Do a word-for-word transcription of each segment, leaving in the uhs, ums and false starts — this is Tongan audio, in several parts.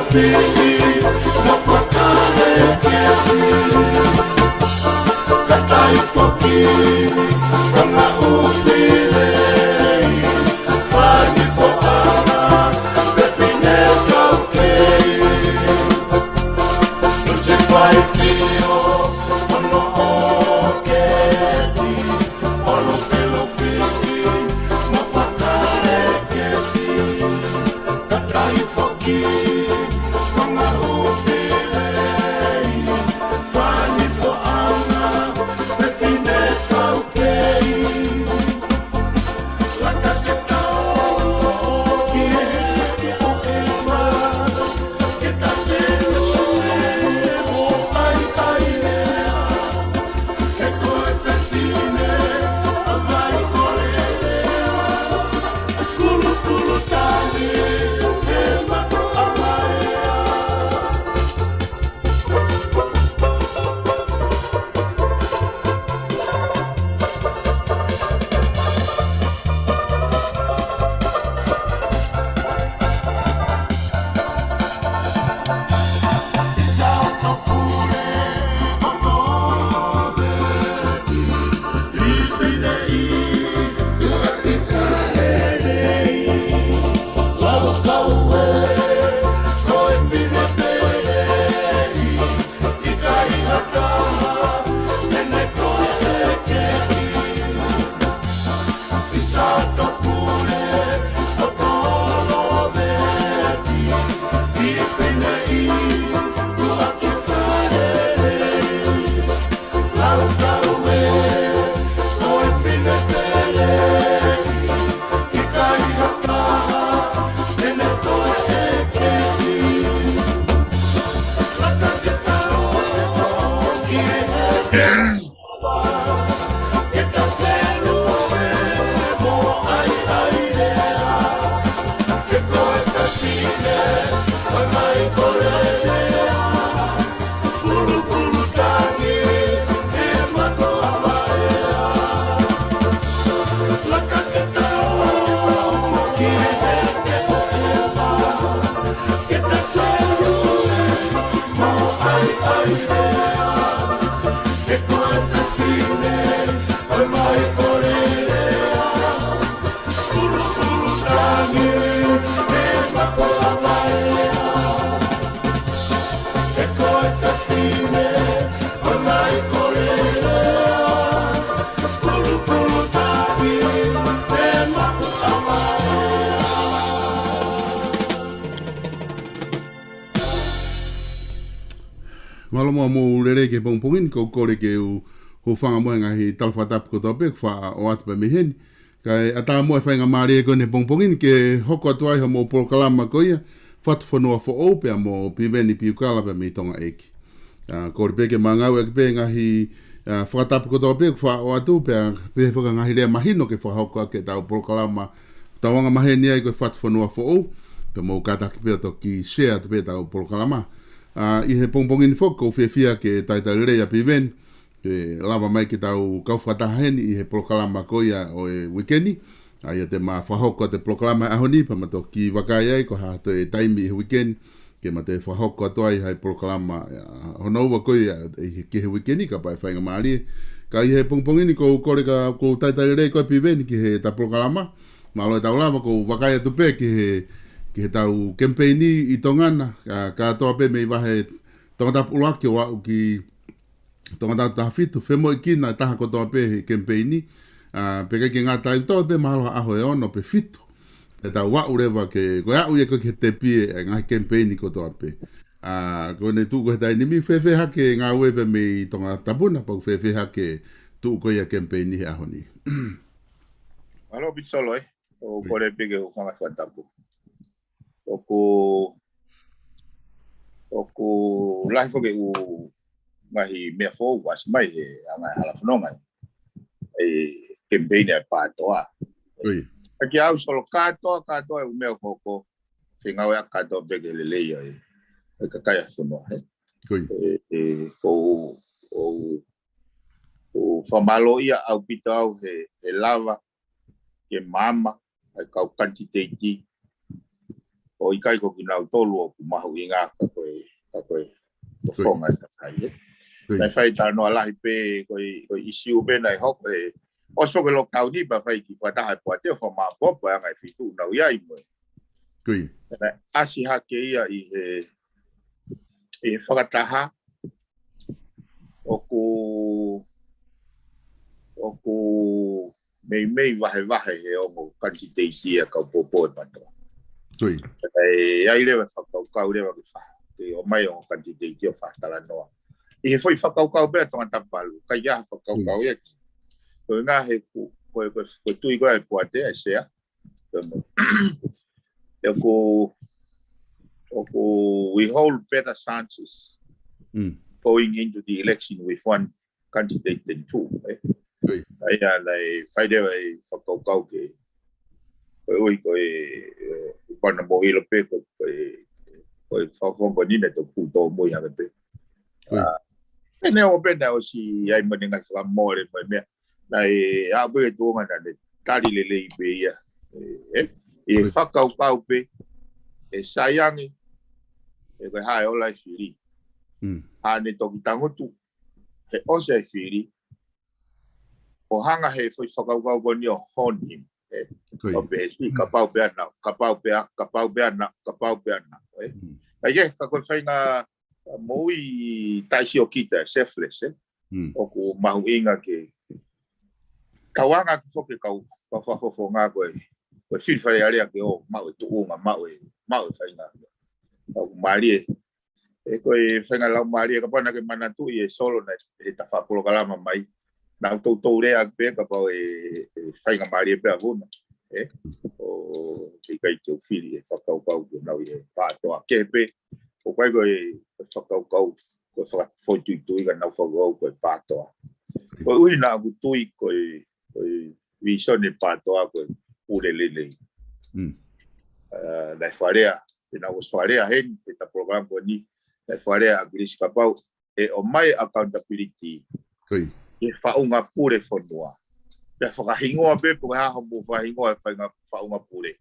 Fili, na fakalekesi. Kakai foki, fanga ʻufi lelei, fani foʻanga, fefine taukei. Lusi Faifio, ono o keti, ʻo Lufilufi, na fakalekesi. Kakai foki, fanga ʻufi lelei, fani foʻanga, fefine taukei. Laka ke tau ki he heke ʻo ʻEva, ke ta selu mo ʻaiʻai lea. He ko e fefine, ʻa mai ko lelea. Kulukulu tangi, he mako ʻa mai. Mālō muʻa hoʻomou lelei ki he pongipongi ni, ʻoku ou kole ke u hūfanga mo e ngaahi tala fakatapu kotoa pē kuo faʻa ʻoatu pē mei heni. Kae ʻatā mo e faingamālie ko eni he pongipongi ni ke hoko atu ai hoʻomou polokalama ko ia, Fatu Fonua Foʻou pea mo Piveni Piukala pea mei Tonga ʻEiki. ʻA, kole pē ke ma ngāueʻaki pē ngaahi, ʻa, fakatapu kotoa pē kuo faʻa ʻoatu pea, pea faka ngaahi lea mahino ke fakahoko ʻaki ʻetau polokalama, tau anga maheni ai ko e Fatu Fonua Foʻou, pea mou kātaki pē ʻo toki share atu pē ʻetau polokalama. ʻA, ʻi he pongipongi ni foki ʻoku ou fiefia ke talitali lelei ʻa Piveni, ke lava mai ke tau kau fakataha heni ʻi he polokalama ko ia ʻo e uike ni. ʻA ia te ma fakahoko atu e polokalama he ʻaho ni, pea ma toki vakai ai ko e hā ha toe taimi ʻi he uike ni, ke ma toe fakahoko atu ai ha polokalama, ʻa, hono ua ko ia ʻi he, ki he uike ni, kapau ʻe faingamālie. Ka ʻi he pongipongi ni ʻoku ou kole ka, ʻoku ou talitali lelei koe Piveni ki heʻetau polokalama. Mālō e tau lava, ʻoku ou vakai atu pē ki he, ki heʻetau kemipeini ʻi Tonga na, ʻa, kātoa pē mei vahe Tongatapu ʻuluaki ʻo aʻu ki Tongatapu taha fitu, femoʻuekina e taha kotoa pē he kemipeini. ʻA, pea ʻikai ke ngata ai, ʻoku toe pē mahalo ha ʻaho ʻe ono pe fitu. ʻE tau aʻu leva ke, ko e aʻu ia ko ē ki he tepi e, e ngaahi kemipeini kotoa pē. ʻA, ko ʻene tuʻu ko ē he taimi ni, fēfē hake e ngāue pē mei Tongatapu na, pea ʻoku fēfē hake e tuʻu ko ia e kemipeini he ʻaho ni. Mālō Pitisolo, ē. ʻOku ou kole pē ke u hūfanga he fakatapu. ʻOku, ʻoku lahi foki e ʻū ngaahi meʻa foʻou kuo ʻasi mai he anga e hala fononga ʻi he kemipeini ʻa e PATOA. ʻIo. ʻA ia ʻoku ou solo kātoa, kātoa e ʻū meʻa ʻoku hoko, fengāueʻaki kātoa pē ki he lelei ʻa e, ʻa e kakai ʻa e fonua, ē. ʻIo. ʻE, ʻe, ʻoku ou, ʻoku ou, ʻoku ou fakamālōʻia ʻaupito au he, he lava ke maama ʻa e kau kanititeiti, ʻo ʻikai ko kinautolu ʻoku mahuʻinga ka ko e, ka ko e, ko e fofonga ʻo e kakai, ē. Naʻe fai talanoa lahi pē ko e, ko e ʻisiū pē naʻe hoko, ē, ʻosi ko e lockdown ni pea fai ki fakataha e poate ʻo fakamāʻopoʻopo e anga e feituʻu naʻa nau ʻi ai mo e. Naʻe ʻasi hake ia ʻi he, ʻi he fakataha ʻoku, ʻoku meimei vahevahe he ongo kanititeiti ʻa e kau poupou ʻa e PATOA. ʻE, ʻi ai leva e fakakaukau leva ke fa-, ke ʻomai ongo kanititeiti ʻo fakatalanoa. ʻI he foʻi fakakaukau pē ʻa Tongatapu valu, ʻikai ha fakakaukau ia ki. Ko e ngaahi ku-, ko e, ko e, ko e tui ko ē ʻa e poate ʻa e sea. ʻOku, ʻoku we hold better chances going into the election with one candidate than two, ē. ʻA ia naʻe fai leva e fakakaukau ke, ko e ʻuhi ko e, ē, ʻoku pana mo ʻilo pē ko, ko e, ko e fakafofonga ni naʻe toki tōmui hake pē. ʻA, pea neongo pē naʻe ʻosi ʻi ai mo e ngaahi fakamole mo e meʻa, naʻe aʻu pē ki he tuʻunga naʻa ne tali lelei pē ia. Ē, ē, ʻi he fakakaukau pē, ʻe sai ange, ʻe ko e hā e ola e fili. Haʻane toki tangutu, he ʻosi e fili, ʻo hanga he foʻi fakakaukau ko eni ʻo hone him. Ē, ʻo pehē siʻi, kapau pē ʻa naʻa, kapau pē ʻa, kapau pē ʻa naʻa, kapau pē ʻa naʻa, ē. ʻA ia, ka ko e faʻahinga moʻui taʻesiokita, selfless, ē. ʻOku mahuʻinga ke tauanga ki foki kau, kau fakafofonga ko e, ko e fili Fale Alea ke ō, maʻu e tuʻunga, maʻu e, maʻu e faʻahinga. ʻOku mālie, ē, ko e faʻahinga laumālie, kapau naʻa ke manatuʻi e Solo naʻe, he ta fakapolokalama mai. Naʻa ku toutou lea pē kapau ʻe, ʻe faingamālie pē ʻa Vuna. Ē? ʻO ʻikai te u fili e fakakaukau ko ʻenau ʻi he PATOA kehe pē. ʻOku ʻikai ko e fakakaukau, ko e fakafoʻituitui ka ʻenau fakakaukau ko e PATOA. Ko e ʻuhi naʻa ku tui ko e, ko e visone PATOA ko e pule lelei. Ā, naʻe fakalea, ʻenau ʻosi fakalea heni, ʻi he ta polokalama ko eni, naʻe fakalea ʻa Kilisi kapau ʻe ʻomai accountability ki he faʻunga pule fonua. Pea fakahingoa pē, pe ko e hā hoʻomou fakahingoa e faʻunga, faʻunga pule.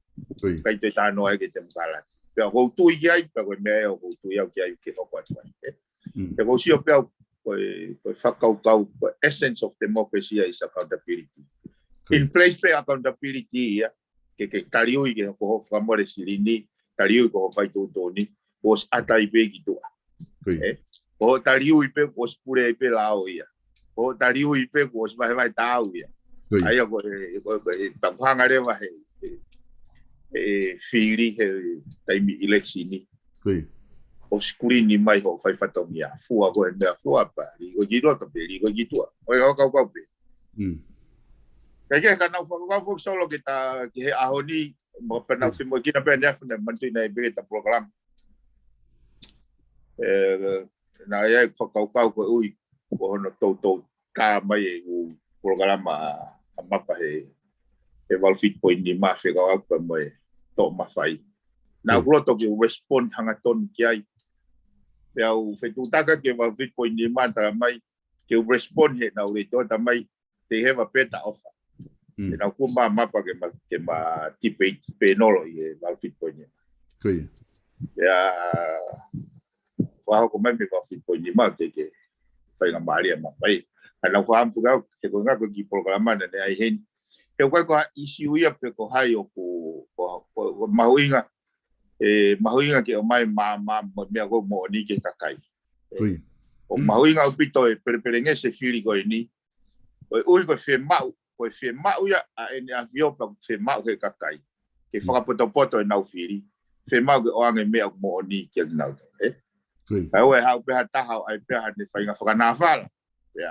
ʻIkai toe talanoa ki he temokalati. Pea ʻoku ou tui ki ai, pea ko e meʻa ia ʻoku ou tui au ki ai ke hoko atu ai. Ē? Pea ʻoku ou sio pē au, ko e, ko e fakakaukau, ko e essence of democracy is accountability. In place pē accountability ia, ke, ke taliui ke ko hoʻo fakamole silini, taliui ko hoʻo fai tuʻutuʻuni, ʻosi ʻatai pē ki tuʻa. Ē? Ko hoʻo taliui pē ʻosi pule pē lao ia. Ko hoʻo taliui pē ʻosi vahevahe taau ia. ʻA ia ko e, ko e, ko e, ta ku hanga leva he, he, he fili he taimi election ni. ʻO screen mai hoʻo fai fatongia. Fua ko e meʻa fua pē, liʻaki ki loto pē, liʻaki ki tuʻa. ʻOi, ʻo kaukau pē. Ka ke ka nau fakakaukau foki Solo ke ta, ki he ʻaho ni, mo pē nau fimo kina pē ne afu ne mantuʻi naʻe pē ke ta polokalama. Ē, naʻe ʻi ai e fakakaukau ko e ʻuhi, ko hono toutou tā mai e ʻū polokalama ʻa, ʻa Mapa he, he valu fitu poini nima fekauʻaki pea mo e Toʻo Mafai. Naʻa ku loto ke u respond hangatonu ki ai. Pea u fetuʻutaki ki he valu fitu poini nima tala mai, ke u respond he naʻa u lei tō ta mai, they have a better offer. He naʻa ku ma Mapa ke ma, ke ma debate pē nolo ʻi he valu fitu poini nima. Pea, fakahoko mai mei he valu fitu poini nima ke, ke faingamālie ʻa Mapa. Ka naʻa ku fakaʻamu fekau, he ko e ngaahi ko e kiʻi polokalama naʻe ʻi ai heni. He ʻoku ʻikai ko ha ʻisiū ia pe ko hai ʻoku, ko, ko, ko mahuʻinga, ē, mahuʻinga ke ʻomai ma, ma, ma, meʻa ko ē moʻoni ki he kakai. ʻOku mahuʻinga ʻaupito e pelepelengesi e fili ko eni. Ko e ʻuhi ko e fiemaʻu, ko e fiemaʻu ia ʻa ʻEne ʻAfio pea ko e fiemaʻu he kakai. Ke fakapotopoto ʻenau fili. Fiemaʻu ke ʻoange meʻa moʻoni kia kinautolu, ē? Ka ʻoua ʻe haʻu pē ha taha ʻo ʻai pē haʻane faʻahinga fakanāfala. Pea,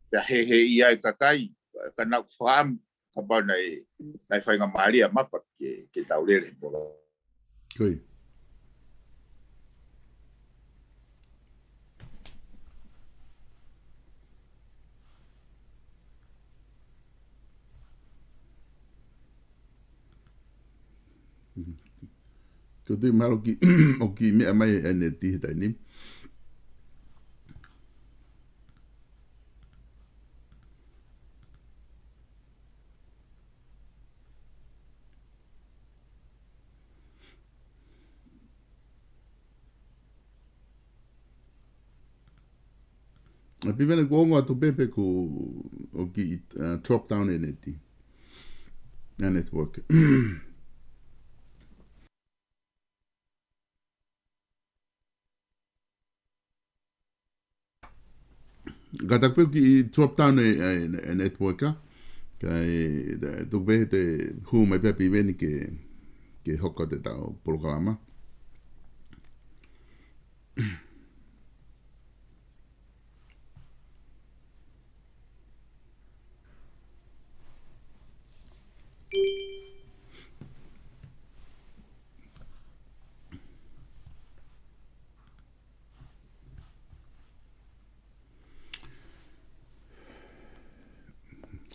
pea hehei ai e kakai, ka naʻa ku fakaʻamu, kapau naʻe, naʻe faingamālie ʻa Mapa ke, ke tau lele he polo. Ko e tui mahalo ki, ʻoku kiʻi meʻa mai ʻa e neti he taimi ni. ʻa Piveni, kuo ongo atu pē pe kuo kiʻi, uh, drop down e neti. ʻA e network. Kātaki pē ʻoku kiʻi drop down e, e, e network, ā. Kae, ē, tuku pē te hū mai pē ʻa Piveni ke, ke hoko atu ʻetau polokalama.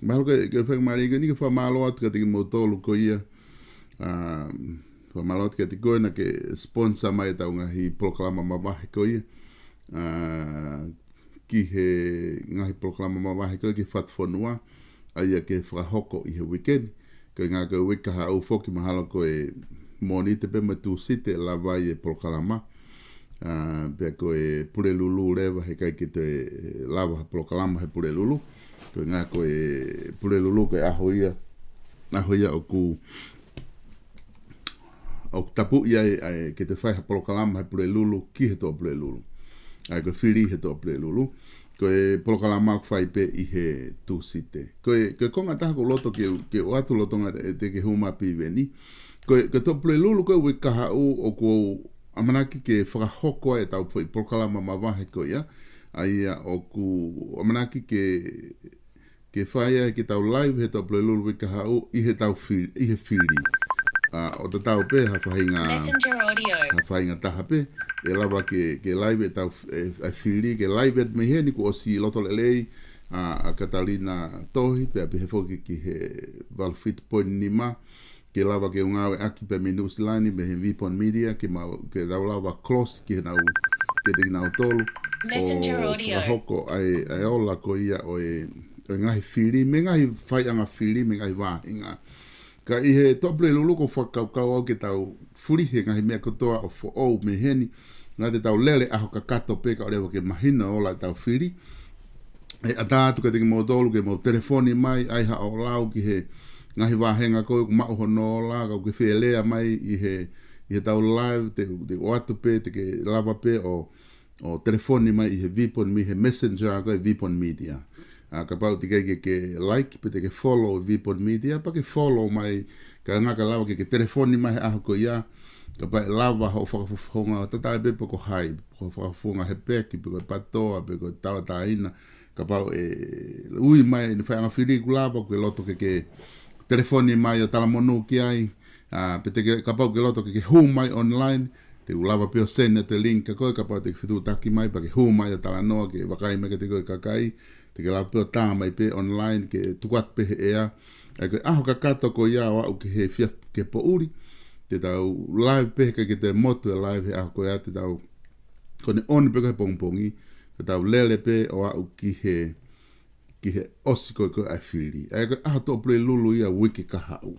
Mahalo ke, ke fakamālō eni, ke fakamālō atu kiate kimoutolu ko ia. Ā, fakamālō atu kiate koe naʻa ke sponsor mai ʻetau ngaahi polokalama mavahe ko ia. Ā, ki he ngaahi polokalama mavahe ko ia ki he Fatufonua, ʻa ia ke fakahoko ʻi he weekend. Ko e ngaahi, ko e uike kahaʻu foki, mahalo ko e Mōnite pē mo e Tūsite ʻe lava ai e polokalama. Ā, pea ko e Pulelulu leva heʻikai ke toe lava ha polokalama he Pulelulu. Ko e ngaahi, ko e Pulelulu ko e ʻaho ia, ʻaho ia ʻoku, ʻoku tapuʻi ai, ʻa e, ke te fai ha polokalama he Pulelulu ki he Toʻa Pulelulu. ʻA ia ko e fili he Toʻa Pulelulu. Ko e polokalama ʻoku fai pē ʻi he Tūsite. Ko e, ko e konga ʻe taha ʻoku ou loto ke, ke ʻoatu lolotonga e, te ke hū mai ʻa Piveni. Ko e, ko e Toʻa Pulelulu ko e uike kahaʻu ʻoku ou ʻamanaki ke fakahoko ai ʻetau foʻi polokalama mavahe ko ia. ʻA ia ʻoku ʻamanaki ke, ke fai ai ke tau live he Toʻa Pulelulu uike kahaʻu ʻi heʻetau fi-, ʻi he fili. Ā, ʻo tatau pē ha faʻahinga, Messenger audio. Ha faʻahinga taha pē, ʻe lava ke, ke live ʻetau f-, e, e fili, ke live atu mei heni kuo ʻosi loto lelei, ā, ʻa Katalina Tohi, pea pehē foki ki he valu fitu poini nima, ke lava ke ngāueʻaki pē mei Nuʻu Sila ni, mei he Vipon Media, ke mau, ke tau lava close ki he nau, kiate kinautolu. Messenger audio. ʻO fakahoko ʻa e, ʻa e ola ko ia ʻo e, ʻo e ngaahi fili, mei he ngaahi faiʻanga fili, mei he ngaahi vāhenga. Ka ʻi he Toʻa Pulelulu ʻoku ou fakakaukau au ke tau fulihi e ngaahi meʻa kotoa ʻo foʻou mei heni. Naʻa te tau lele ʻaho kakato pē kae ʻoua leva ke mahino e ola ʻetau fili. ʻE ʻatā atu kiate kimoutolu ke mou telefoni mai, ʻai haʻo lau ki he ngaahi vāhenga ko ē ʻoku maʻu hono ola, ka ʻoku ke fie lea mai ʻi he, ʻi heʻetau live, te, te ʻoatu pē, te ke lava pē ʻo, ʻo telefoni mai ʻi he Vipon mei he Messenger ko e Vipon Media. Ā, kapau te ke, ke, ke like, pe te ke follow Vipon Media, pea ke follow mai, kae ʻoua ke lava ke, ke telefoni mai he ʻaho ko ia, kapau ʻe lava hoʻo fakafofonga, tatau ai pē pe ko hai, ko e fakafofonga he peki, pe ko e patoa, pe ko e tauʻatāina, kapau ʻe ui mai ʻene faiʻanga fili ʻoku lava, ʻoku ke loto ke, ke telefoni mai ʻo talamonū ki ai, ā, pe te ke, kapau ʻoku ke loto ke, ke hū mai online, te u lava pē ʻo send atu e link kia koe, kapau te ke fetuʻutaki mai, pea ke hū mai ʻo talanoa, ke vakai mai kiate koe e kakai, te ke lava pē ʻo tā mai pē online, ke tuku atu pē he ʻea. ʻA ia ko e ʻaho kakato ko ia ʻo aʻu ki he fia, ki he poʻuli, te tau live pē, heʻikai ke toe motu e live he ʻaho ko ia, te tau, ko ʻene ʻoni pē ko ē he pongipongi, te tau lele pē ʻo aʻu ki he, ki he ʻosi ko ē ko ē ʻa e fili. ʻA ia ko e ʻaho Toʻa Pulelulu ia uike kahaʻu.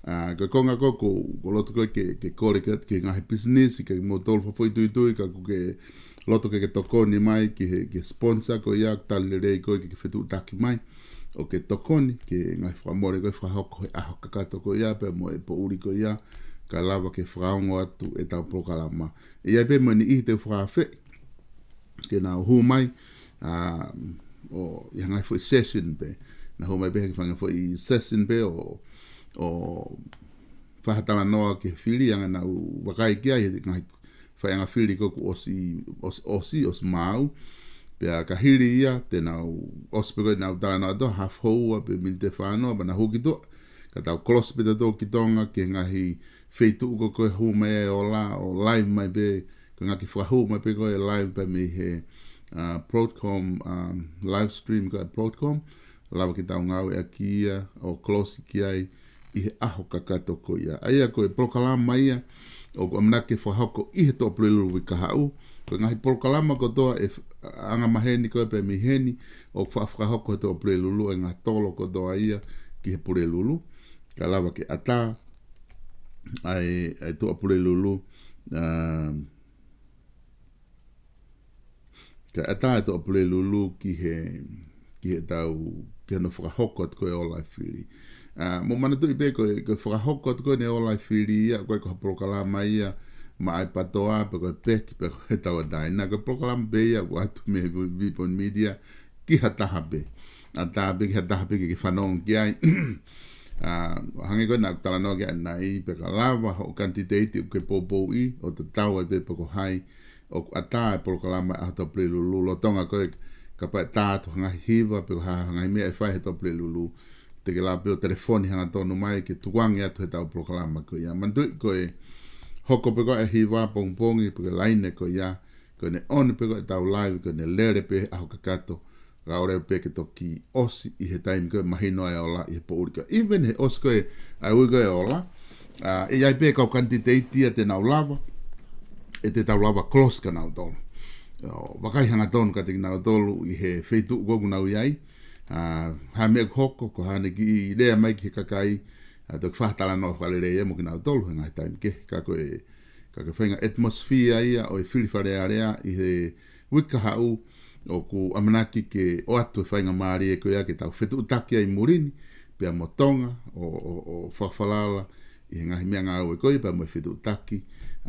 Ā, ko e konga ko ē ʻoku, ʻoku ou loto ko ē ke, ke kole ki he, ki he ngaahi pisinisi, kimoutolu fakafoʻituitui, ka ʻoku ke loto ke, ke tokoni mai ki he, ki he sponsor ko ia, tali lelei koe ke, ke fetuʻutaki mai ʻo ke tokoni ki he ngaahi fakamole ko ē ʻe fakahoko he ʻaho kakato ko ia, pea mo e poʻuli ko ia, kae lava ke fakaongo atu ʻetau polokalama. ʻE ʻi ai pē mo e niʻihi te u fakaafeʻi ke nau hū mai, ā, ʻo ʻi ha ngaahi foʻi session pē. Nau hū mai pē he faʻahinga foʻi session pē ʻo, ʻo fai ha talanoa ki he fili, ʻa ia naʻa nau vakai ki ai he ngaahi faiʻanga fili ko ē kuo ʻosi, ʻosi, ʻosi, ʻosi maau. Pea ka hili ia, te nau ʻosi pē ko ē ʻenau talanoa ʻe taha, hafu houa pe miniti ʻe fā noa, pea nau hū ki tuʻa. Ka tau close pē tautolu ki Tonga, ki he ngaahi feituʻu ko ē ʻoku hū mai ai e ola, ʻo live mai pē, ko e ngaahi fakahū mai pē ko ē live pē mei he, ā, Broadcom, ā, live stream ko ē Broadcom, lava ke tau ngāueʻaki ia ʻo close ki ai ʻi he ʻaho kakato ko ia. ʻA ia ko e polokalama ia ʻoku ʻamanaki ke fakahoko ʻi he Toʻa Pulelulu uike kahaʻu. Ko e ngaahi polokalama kotoa ʻe f-, anga maheni ko ē pē mei heni ʻoku fa-, fakahoko he Toʻa Pulelulu, ʻa e ngaahi tolo kotoa ia ki he Pulelulu. Kae lava ke ʻatā ʻa e, ʻa e Toʻa Pulelulu, ā, Kae ʻatā e Tuʻapulelulu ki he, ki he tau, ki hono fakahoko atu ko ē e Ola ʻa e Fili. ʻA, mou manatuʻi pē ko e, ko e fakahoko atu ko ē ʻene Ola ʻa e Fili ia, ʻoku ʻikai ko ha polokalama ia maʻa e PTOA, pe ko e peki, pe ko e Tauʻatāina. Ko e polokalama pē ia ʻoku ʻoatu mei he Vi-, VPON Media ki ha taha pē. ʻAtā pē ki ha taha pē ke, ke fanongo ki ai. ʻA, hangē ko ē naʻa ku talanoa ki ai ʻanenai, pea ka lava hoʻo kanititeiti ʻoku ke poupouʻi, ʻo tatau ai pē pe ko hai, ʻoku ʻatā e polokalama ʻa e ʻaho Tuʻapulelulu, lolotonga ko ē kapau ʻe tā atu ha ngaahi hiva, pe ko ha, ha ngaahi meʻa ʻe fai he Tuʻapulelulu, te ke lava pē ʻo telefoni hangatonu mai ke tukuange atu he tau polokalama ko ia. Manatuʻi ko e hoko pē ko ē e hiva pongipongi, pe ko e laine ko ia, ko ʻene ʻoni pē ko ē e tau live, ko ʻene lele pē he ʻaho kakato, ka ʻoku lava pē ke toki ʻosi ʻi he taimi ko ē mahino ai e ola ʻi he poʻuli ko ē. Even he ʻosi ko ē ʻa e uike ko ē e ola, ʻa, ʻe ʻi ai pē kau kanititeiti ia te nau lava, ʻe te tau lava close kia nautolu. ʻO, vakai hangatonu kiate kinautolu ʻi he feituʻu ko ē ʻoku nau ʻi ai, ʻa, ha meʻa ʻoku hoko, ko haʻane kiʻi lea mai ki he kakai, ʻa, toki fakatalanoa fakalelei ia mo kinautolu he ngaahi taimi kehe, ka ko e ka ko e faʻahinga atmosphere ia ʻo e Fili Fale Alea ʻi he uike kahaʻu ʻoku ʻamanaki ke ʻoatu e faingamālie ko ia ke tau fetuʻutaki ai muli ni, pea mo Tonga ʻo, ʻo, ʻo fakafalala ʻi he ngaahi meʻangāue ko ia, pea mo e fetuʻutaki,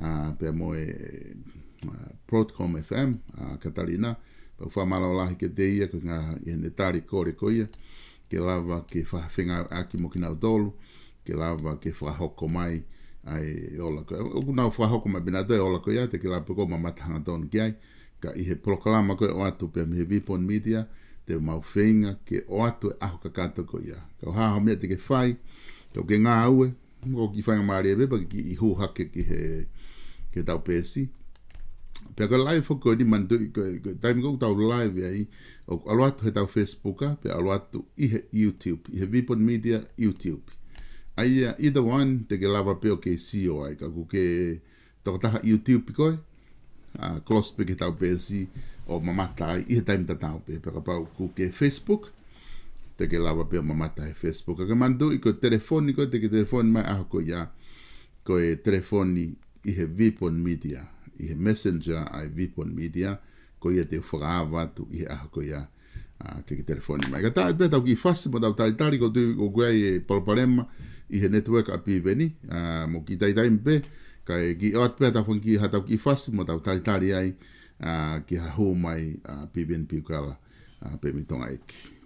ʻa, pea mo e, ʻa, Broadcom F M, ʻa, Katalina, pea ʻoku fakamālō lahi kiate ia ko e ngaahi ʻi heʻene tali kole ko ia, ke lava ke fakafengāueʻaki mo kinautolu, ke lava ke fakahoko mai ʻa e ola ko ē. ʻOku nau fakahoko mai pē nautolu e ola ko ia, te ke lava pē koe ʻo mamata hangatonu ki ai. Ka ʻi he polokalama ko ē ʻoatu pē mei he VPON Media, te mau feinga ke ʻoatu e ʻaho kakato ko ia. Ka ʻoku hā ha meʻa te ke fai, ka ʻoku ke ngāue, mo e kiʻi faingamālie pē, pea ke kiʻi hū hake ki he, ki he tau peesi. Pea ko e live foki ko eni manatuʻi ko e, ko e taimi ko ē ʻoku tau live ai, ʻoku ʻalu atu he tau Facebook, pea ʻalu atu ʻi he YouTube, ʻi he VPON Media YouTube. ʻA ia, either one, te ke lava pē ʻo ke sio ai, ka ʻoku ke tokotaha YouTube koe, ʻa, close pē ki he tau peesi ʻo mamata ai ʻi he taimi tatau pē, pea kapau ʻoku ke Facebook, te ke lava pē ʻo mamata he Facebook. Ka ke manatuʻi ko e telefoni ko ē te ke telefoni mai ʻaho ko ia, ko e telefoni ʻi he VPON Media, ʻi he Messenger ʻa e VPON Media, ko ia te u fakaava atu ʻi he ʻaho ko ia, ʻa, ke ke telefoni mai. Ka tā pē tau kiʻi fasi mo tau talitali, ʻoku ou tui ʻoku ʻi ai e palopalema ʻi he network ʻa Piveni, ʻa, mo kiʻi taimi pē, kae kiʻi ʻoatu pē tau fanga kiʻi, ha tau kiʻi fasi mo tau talitali ai, ʻa, ki ha hū mai ʻa Piveni Piukala, ʻa, pē mei Tongaʻeiki.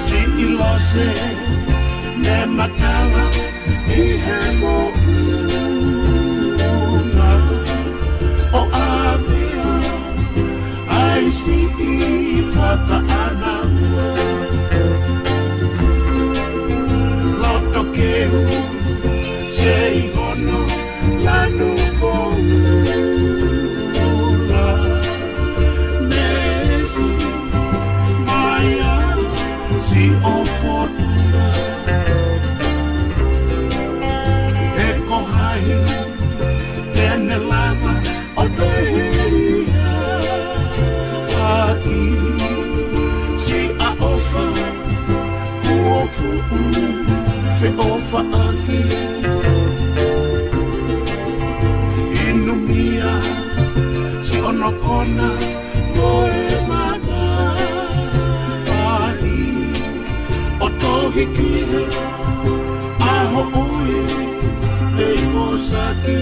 Siʻi lose ne matala ʻi he moʻunga ʻo ʻave ai siʻi fakaʻanaua. Loto kehu sei hono lanu koula. Mesi mai ʻa siʻo fotu. He ko hai te ne lava ʻo telia ai siʻa ʻofa kuo fuʻu feʻofaʻaki. Inumia siʻono kona mo e mata ahi ʻo tohi ki he ʻaho ʻo e pei mosaki.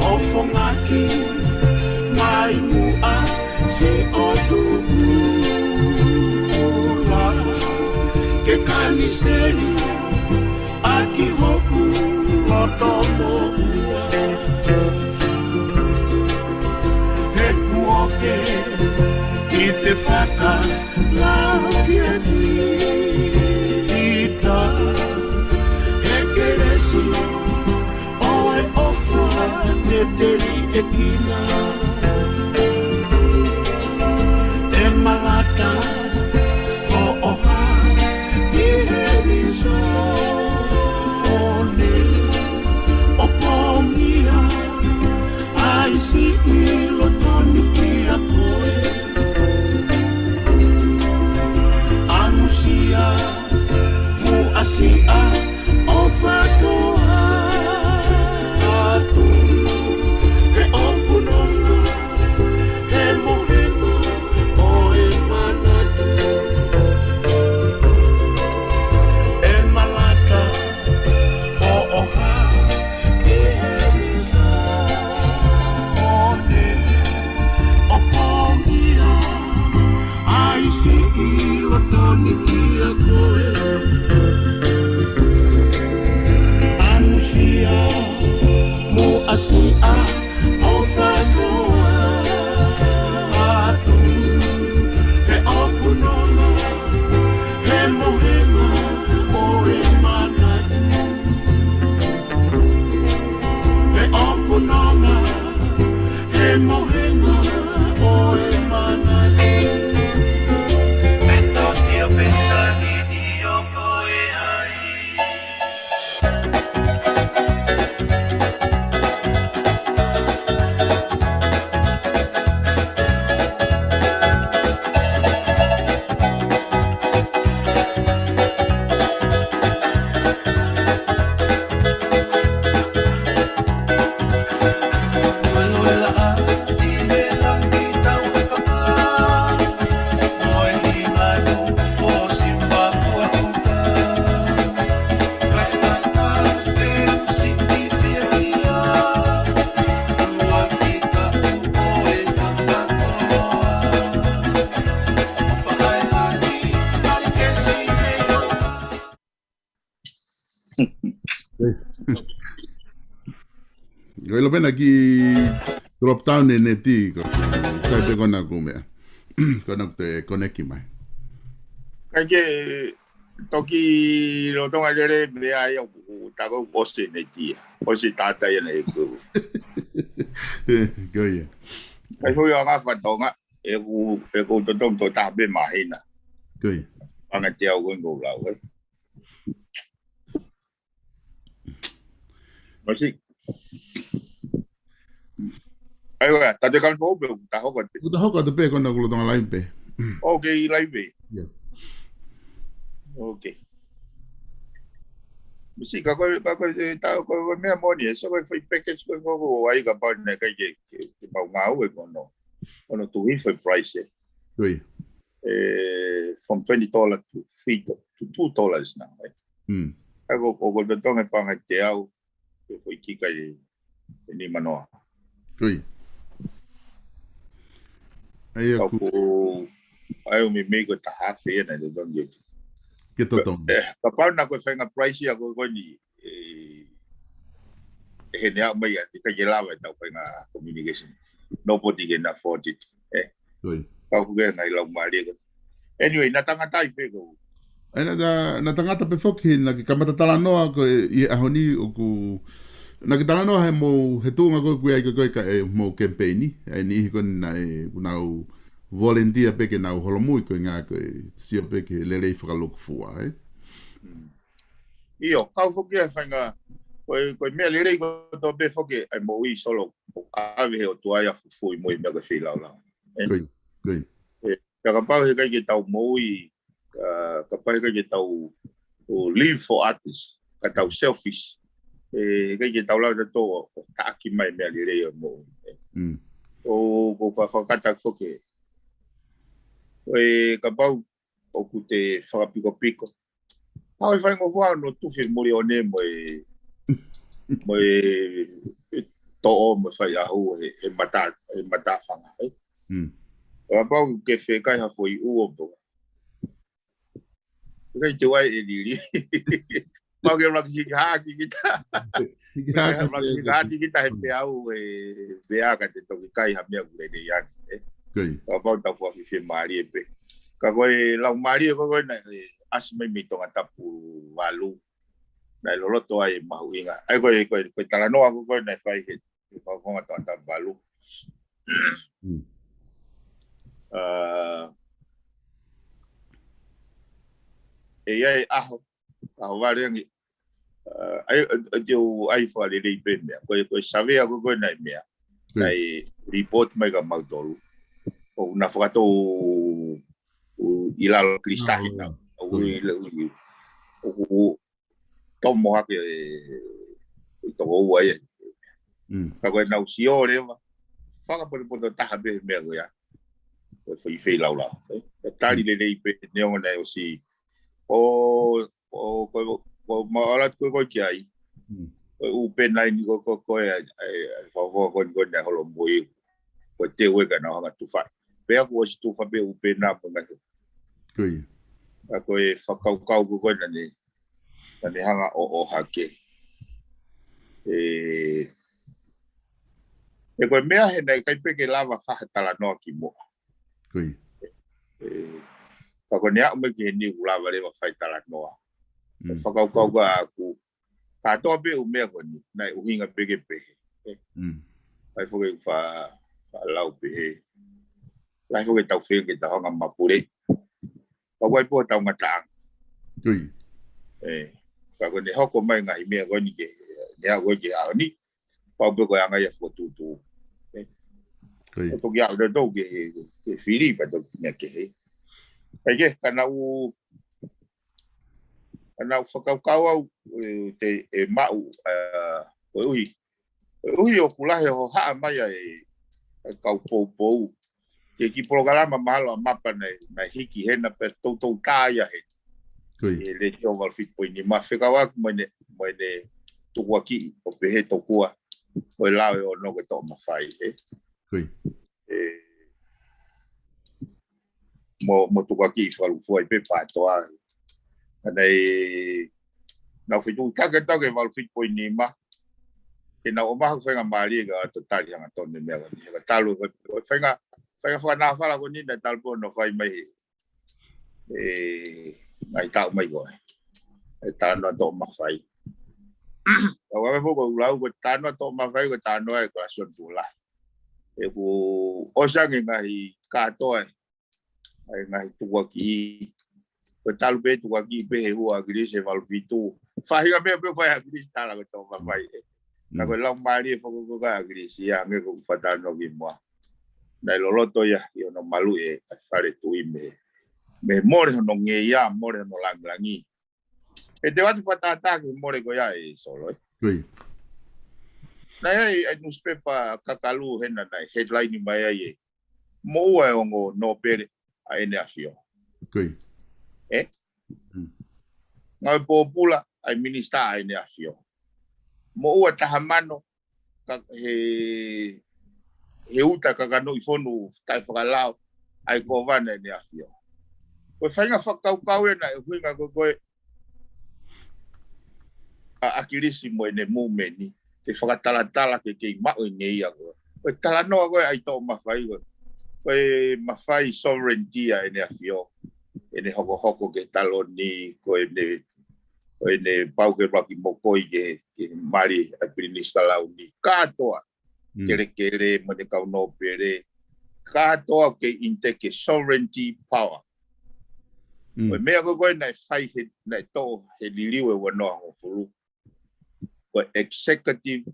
ʻO fongaki mai muʻa siʻo tuʻula ke kaniseli ʻaki hoku loto moʻua. He kuo ke ʻI te fakalāngilangiʻi ʻa e kelesi ʻo e ʻofa ne te liʻekina. ʻE malata hoʻo hā ʻi he lēsoni ʻo pongia ʻa e siʻi loto ni kia koe. ʻAmusia muʻa siʻa ʻofa koā atu he ʻoku nonga he mohenga ʻo e manatu. ʻE malata hoʻo hā ʻi he lēsoni ʻo pongia ʻa e siʻi loto ni kia koe. ʻAmusia muʻa siʻa ʻofa koā atu he ʻoku nonga he mohenga ʻo e manatu. He ʻoku nonga he mohenga ʻo e manatu. Peta tia peta ni io koe ai. Ko e ʻilo pē naʻa ke drop down e neti, ko e sai pē ko ena ʻoku meʻa. Ko ena ʻoku te connect mai. Kai ke toki lolotonga lele meʻa ia ʻoku taku ʻosi e neti ia. ʻOsi tātai ana e ku. Ko ia. Kai ko ia ngā fatonga, ʻe ku, ʻe ku totongi tō taha pē māhina. Ko ia. Anga te au ko e ngou lau, ē. Masi. Ai, ua, tā te kan fou pē, tā hoko atu. Uta hoko atu pē, ko ena ʻoku lolotonga live pē. Ok, live pē. Yeah. Ok. Masi, ka ko e, ka ko e, tā ko e, ko e meʻa moʻoni, ē, so ko e fai package ko e, ko e, ko e, ai kapau naʻe ʻikai ke, ke, ke mau ngāue ko ena. Ko ena tuʻu hifo e price, ē. Ui. Eh, from twenty dollars to three do-, to two dollars now, right? Mm. Ai ko, ko, ko totongi panga te au, ko e foʻi kika ʻi, ʻi nima noa. Ui. Ai ʻoku Kapu, ai ʻoku meimei ko e taha afe ʻena ʻe totongi. Ke totongi. Eh, kapau naʻa ko e faʻahinga price ia ko, ko eni, eh, ʻe hene au mai ia, ʻikai ke lava ʻetau faʻahinga communication. Nobody can afford it. Eh. Ui. Kau kuke ngai lau mali ko. Anyway, naʻa tangata ʻi fē ko. Ai naʻa ta-, naʻa tangata pē foki, naʻa ke kamata talanoa ko e ʻi he ʻaho ni ʻoku, naʻa ke talanoa he mou, he tuʻunga ko ē ʻoku ʻi ai ko ē ka e mou campaign, ʻa e niʻihi ko ena ʻoku nau volunteer pē ke nau holomui ko e ngā ko e sio pē ke lelei fakalūkufua, ē? Mm. ʻIo, kau foki e faʻahinga, ko e, ko e meʻa lelei ko e tō pē foki ʻa e moʻui solo, ʻo ʻave he ʻOtua ia fufui mo e meʻa ko e feilaulau. Ē? Ko ia, ko ia. Ē, pea kapau he ʻikai ke tau moʻui, ah, kapau he ʻikai ke tau, ʻo live for others, ka tau selfish. Ē, he ʻikai ke tau lava tautolu ʻo, ʻo taʻaki mai meʻa lelei ʻo e moʻui. Ē. Mm. ʻO, ko e fa-, fakakata foki. Ko e kapau ʻoku te fakapikopiko. Hau e faingofua ʻo tufi muli ʻo ne mo e, mo e toʻo mo e faiʻahu he, he mata, he mata fanga, ē? Mm. Kapau ke fekai ha foʻi ʻuo po. Kai te wai e lili. Mau ke laki hiki haki kita. Hiki haki laki hiki haki kita he peau e pea ka te toki kai ha meʻa ʻoku lelei ange, ē? Kapau tau fakafiemālie pē. Ka ko e laumālie ko ē naʻe ʻasi mai mei Tongatapu valu, naʻe loloto ai e mahuʻinga. ʻA ia ko e, ko e, ko e talanoa ko ē naʻe fai he, he fakafofonga Tongatapu valu. ʻA, ʻe ʻi ai e ʻaho, ʻaho vale ange, ʻa, ʻai, ʻai, ʻai fakalelei pē meʻa. Ko e, ko e savea ko ē naʻe meʻa. Naʻe report mai kia mautolu. ʻOku na fakatou ʻi lalo kilisitahi na. ʻOku ʻi le, ʻoku, ʻoku tomo hake e, e toko ua ia. Ka ko e nau sio leva, fakapotopoto taha pē meʻa ko ia. Ko e fai feilaulau. ʻE, tali lelei pē neongo naʻe ʻosi. ʻO ʻo ko, ko maʻala ko ko ki ai. Ko e ʻū pē nai ni ko, ko, ko e, e, e, fakafofonga ko eni ko eni naʻe holomui. Ko e teu ē ka nau hanga tufa. Pea kuo ʻosi tufa pē ʻū pē na mo e ngaahi. ʻA ko e fakakaukau ko ko ē naʻa ne, naʻa ne hanga ʻo, ʻo hake. ʻE, ʻe ko e meʻa he naʻe ʻikai pē ke lava fai ha talanoa ki muʻa. ʻE, ka ko ʻene aʻu mai ki heni kuo lava leva fai talanoa. Fakakaukau ka ʻaku, kātoa pē ʻū meʻa ko eni, naʻe ʻuhinga pē ke pehē. ʻE, ʻai foki fa, fa lau pehē. Lahi foki tau feinga ke tau hanga mapule. Ka ʻoku ʻi ai pē hotau ngataʻanga. ʻE, ka ko ʻene hoko mai ngaahi meʻa ko eni ke, ne aʻu ko ē ki he ʻaho ni. Pau pē ko e anga ia fokotuʻutuʻu. ʻE, ʻo toki aʻu ʻo toki ke, ke fili pea toki meʻa kehe. ʻAi ke, ka naʻa ku, ka naʻa ku fakakaukau au, ʻe, te, ʻe maʻu, ʻa, koeʻuhi. Koeʻuhi ʻoku lahi hohaʻa mai ʻa e, ʻa e kau poupou. Ke ki polokalama mahalo ʻa Mapa naʻe, naʻe hiki hena pea toutou tā ia hena. ʻI he Letiō valu fitu poini nima fekauʻaki mo ʻene, mo ʻene tukuakiʻi ʻo pehē tokua. Ko e lao ʻe ono ko e toʻo mafai, ʻe. ʻE, mo, mo tukuakiʻi fakalūkufua ai pē PATOA. Ka naʻe, naʻa ku fetuʻutaki atu ki he valu fitu poini nima. Ke naʻa ku ʻomai ha faingamālie ka to tali hangatonu e meʻa ko eni. He ka talu, ko e fainga, fainga fakanāfala ko eni naʻe talu pē ʻo nau fai mai he. ʻE, ngaahi taʻu mai ko ē. ʻE talanoa toʻo mafai. Ka ʻoku ʻave foki ʻo lau ko e talanoa toʻo mafai ko e talanoa ʻe ko e ʻAsoni Tuʻolahi. ʻE kuo ʻosi ange ngaahi kātoa ʻe. ʻA e ngaahi tukuakiʻi. Ko e talu pē tukuakiʻi pē he ua ʻAkilisi he valu fitu. Faʻahinga meʻa pē fai ʻAkilisi tala ko e toʻo mafai ʻe. Ka ko e laumālie foki ko ē ʻa ʻAkilisi ia hangē ko ʻeku fakatalanoa ki muʻa. Naʻe loloto ia ʻi hono maluʻi e fale tuʻi mei, mei he mole hono ngeia, mole hono langilangi. ʻE te u ʻoatu fakatātā ki he mole ko ia ʻe Solo ē. Naʻe ʻi ai e newspaper kakalu hena naʻe headline mai ai ē. Moʻua e ongo nōpele ʻa ʻEne ʻAfio. ʻE? Ngāue pōpula ʻa e minisitā ʻa ʻEne ʻAfio. Moʻua taha mano ka, he, he uta kakanoʻi fonu taʻefakalao ʻa e kōvana ʻa ʻEne ʻAfio. Ko e fainga fakakaukau ē naʻe ʻuhinga ko ē ko ē ʻa ʻAkilisi mo ʻene mūmeni, ke fakatalatala ke kei maʻu e ngeia ko ē. Ko e talanoa ko ē ʻa e toʻo mafai ko ē. Ko e mafai sovereignty ʻa ʻEne ʻAfio. ʻEne hokohoko ki he taloni, ko ʻene, ko ʻene pau ke laki mokoi ki he, ki he mali ʻa e Pilinisi Kalauni. Kātoa, kelekele, mo ʻene kau nōpele. Kātoa ke intake sovereignty power. Ko e meʻa ko ē ko ē naʻe fai he, naʻe toʻo he liliu ʻe ua noa hongofulu. Ko e executive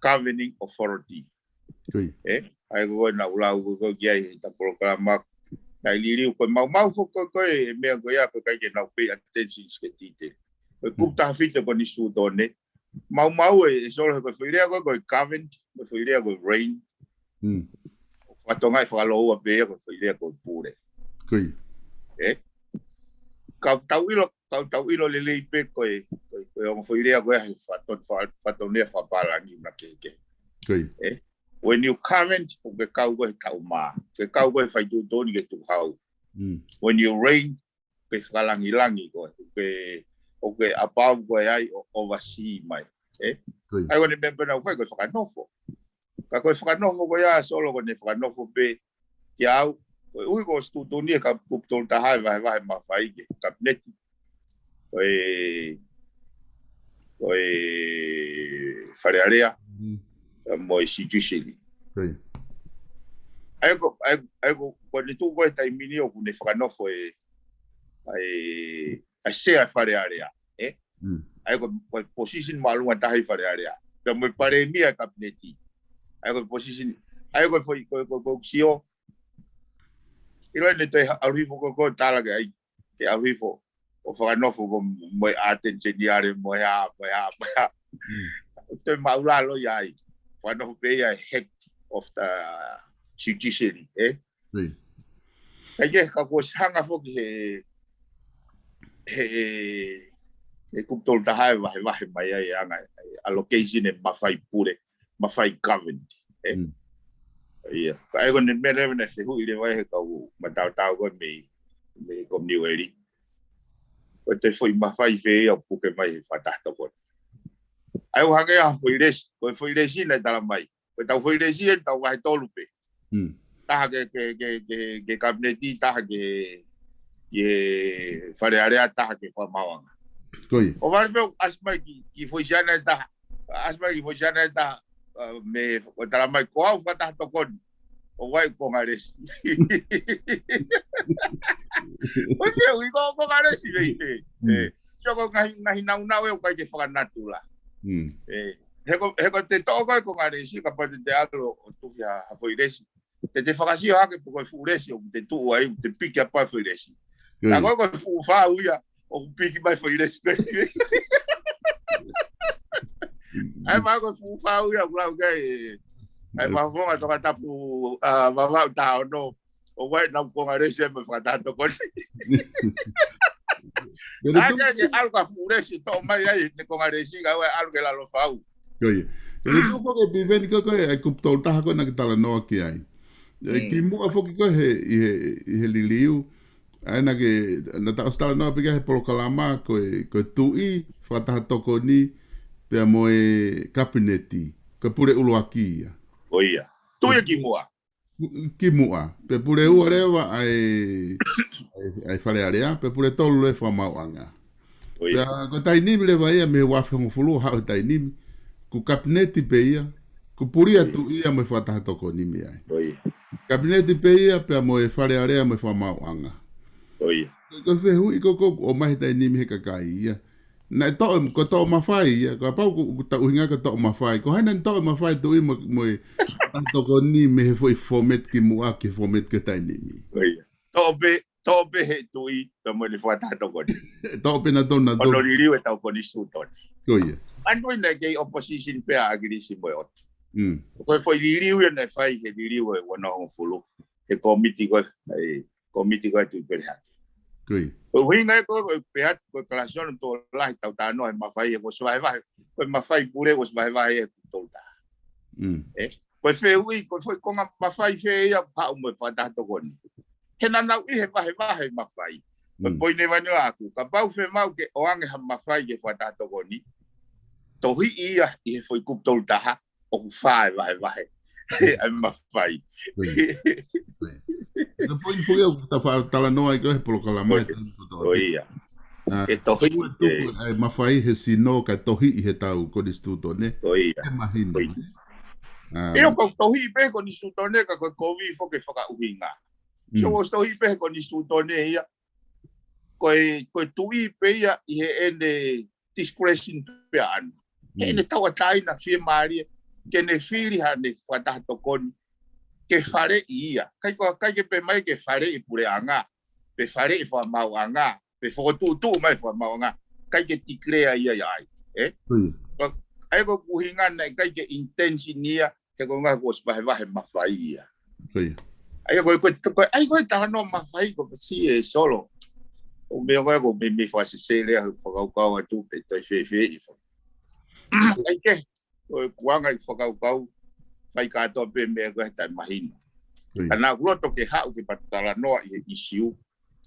governing authority. ʻE, ʻa ia ko ē naʻa ku lau ko ē ki ai he ta polokalama. Naʻe liliu ko e maumau foki ko ē e meʻa ko ia ko e ʻikai ke nau pay attention ki he titele. Ko e kupu taha fitu ʻo e konisitūtone. Maumau ē, ʻe Solo he ko e foʻi lea ko ē ko e governed, ko e foʻi lea ko e reign. ʻOku fatongia fakalōua pē ia ko e foʻi lea ko e pule. ʻE? Ka tau ʻilo, ka tau ʻilo lelei pē ko e, ko e, ko e ongo foʻi lea ko ē he faton-, fa-, fatongia fakapālangi na kehekehe. ʻE? When you govern, ʻoku ke kau koe he taʻu mā. Ke kau koe he faituʻutuʻuni ke tukuhau. When you reign, ke fakalangilangi koe, ke, ʻoku ke above koe ai ʻo oversee mai. ʻE? ʻA ia ko ʻene meʻa pē naʻa ku fai ko e fakanofo. Ka ko e fakanofo ko ia Solo ko ʻene fakanofo pē, Kiate au, koeʻuhi ko e tuʻutuʻuni ʻe he Kupu Tolu Taha e vahevahe mafai ki he Kapineti, ko e, ko e Fale Alea, mo e Siutiseli. ʻA ia ko, ʻa ia, ʻa ia ko, ko ʻene tuʻu ko ē he taimi ni ʻoku ne fakanofo e, ʻa e, ʻa e Sea Fale Alea, ē? ʻA ia ko, ko e position māʻolunga taha ʻi Fale Alea. Pea mo e Palēmia e Kapineti. ʻA ia ko e position, ʻa ia ko e foʻi, ko, ko, ko sio. ʻIlo ʻene toe ʻalu hifo ko, ko tala ke ai, ke ʻalu hifo ʻo fakanofo ko mo e Attorney General mo e hā, mo e hā, mo e hā. Toe māʻulalo ia ai. Fakanofo pē ia head of the Siutiseli, ē? ʻA ia ke ka kuo ʻosi hanga foki he, he, he Kupu Tolu Taha e vahevahe mai ai e anga e allocation e mafai pule, mafai government, ē? ʻA ia, ka ʻe ko e meʻa leva naʻe fehuʻi leva ʻe he kau mataotao ko ē mei, mei he Kominiueli. Ko e toe foʻi mafai fē ia ʻoku puke mai he fakataha tokoni. ʻA ia ʻoku hangē ha foʻi lesi, ko e foʻi lesi naʻe tala mai. Ko e tau foʻi lesi ʻe tau vahe tolu pē. Taha ke, ke, ke, ke, ke Kapineti, taha ke, ke Fale Alea, taha ke Fakamaauʻanga. ʻO vale pē ʻo ʻasi mai ki, ki foʻi siana ʻe taha. ʻAsi mai ki foʻi siana ʻe taha, ʻa, mei, ʻo tala mai ko au fakataha tokoni. ʻO wai Kongalesi. ʻO ke ui ko, Kongalesi mei te. ʻE, sio ko e ngaahi, ngaahi naunau ʻe ʻikai ke fakanatula. ʻE, he ko, he ko te toʻo ko e Kongalesi, kapau te te ʻalu ʻo tuʻu ha, ha foʻi lesi. Te te fakasio hake pe ko e fuʻu lesi ʻoku te tuʻu ai, te piki ʻa e foʻi lesi. Ka ko e, ko e fuʻu fau ia ʻoku piki mai foʻi lesi pē. ʻA ia ma ko e fuʻu fau ia ʻoku lau ki ai, ʻa e Fakafofonga Tongatapu, ʻa, Vavaʻu Taha Ono, ʻo wai nau Kongalesi ʻa e mo e fakataha tokoni. ʻA ia ke ʻalu ka fuʻu lesi, toʻo mai ai ne Kongalesi ka wai ʻalu ke lalo fau. Ko ia. Pea ne tuʻu foki e Piveni ko e, ko e, ʻa e Kupu Tolu Taha ko ē naʻa ke talanoa ki ai. ʻE, kimuʻa foki ko ē he, ʻi he, ʻi he liliu. ʻA ia naʻa ke, naʻa ta ʻosi talanoa pē ki ai he polokalama ko e, ko e Tuʻi, Fakataha Tokoni, pea mo e Kapineti. Ko e pule ʻuluaki ia. Ko ia. Tuʻi ʻe kimuʻa. Kimuʻa. Pea pule ua leva ʻa e, ʻa e, ʻa e Fale Alea, pea pule tolu leva Fakamaauʻanga. Pea ko e taimi ni leva ia mei he ua afe hongofulu haʻu he taimi ni, ko e Kapineti pē ia, ko e pule ia Tuʻi ia mo e Fakataha Tokoni mei ai. Kapineti pē ia, pea mo e Fale Alea mo e Fakamaauʻanga. Ko e fehuʻi ko ē ʻoku ʻomai he taimi ni he kakai ia. Naʻe toʻo, ko e toʻo mafai ia, kapau ko, ko e ʻuhinga ko e toʻo mafai. Ko hai naʻa ne toʻo mafai Tuʻi mo, mo e Fakataha Tokoni mei he foʻi format kimuʻa ki he format ki he taimi ni. Ko ia. Toʻo pē, toʻo pē he Tuʻi, pea mo e Fakataha Tokoni. Toʻo pē naʻa tau, naʻa tau. Hono liliu e tau Konisitūtone. Ko ia. Manatuʻi naʻe kei opposition pē ʻa ʻAkilisi mo e ʻOtu. Ko e foʻi liliu ia naʻe fai he liliu e ua noa hongofulu. He kōmiti ko e, ʻa e kōmiti ko e Tuʻi Pelehake. Ko ia. Ko e ʻuhinga ia ko e, ko e pehē atu, ko e kalasi ono tokolahi tau talanoa he mafai, he ko e ʻosi vahevahe, ko e mafai pule, ko e ʻosi vahevahe e Kupu Tolu Taha. Ē? Ko e fehuʻi, ko e foʻi konga mafai fē ia ʻoku haʻu mo e Fakataha Tokoni. He naʻa nau ʻi he vahevahe mafai. Ko e poini ʻeni ʻaʻaku, kapau fiemaʻu ke ʻoange ha mafai ki he Fakataha Tokoni, tohiʻi ia ʻi he foʻi Kupu Tolu Taha, ʻoku fai e vahevahe. ʻA e mafai. Ko ia. Ko ia. Ko e poini foki ia ʻoku ta faʻa talanoa ai ko ē he polokalama he taimi kotoa. Ko ia. Ke tohiʻi, tuku e mafai he sino kae tohiʻi he tau Konisitūtone. Ko ia. He mahino. Ko ia. ʻIo, ko e tohiʻi pē Konisitūtone ka ko e kovi foki e fakaʻuhinga. So, ʻosi tohiʻi pē he Konisitūtone ia. Ko e, ko e Tuʻi pē ia ʻi heʻene discretion pē ʻaʻana. Heʻene tauʻatāina fiemālie, ke ne fili haʻane Fakataha Tokoni, ke faleʻi ia. ʻIkai ko, ʻikai ke pehē mai ke faleʻi puleʻanga, pe faleʻi Fakamaauʻanga, pe fokotuʻutuʻu mai Fakamaauʻanga, ʻikai ke declare ia ia ai. Ē? Ko ia. Ko, ʻa ia ko e ʻuhinga naʻe ʻikai ke intention ia, he ko e ʻuhinga kuo ʻosi vahevahe mafai ia. Ko ia. ʻA ia ko e, ko e, ko e, ʻa ia ko e talanoa mafai ko e si e solo. ʻO meʻa ko e ko e meimei fakasesele ʻa e fakakaukau atu pe toe fēfē ʻi fo. ʻA ia ke, ko e kuanga ʻi fakakaukau, fai kātoa pē meʻa ko e taʻemahino. Ko ia. Ka naʻa ku loto ke haʻu ke pata talanoa ʻi he ʻisiū.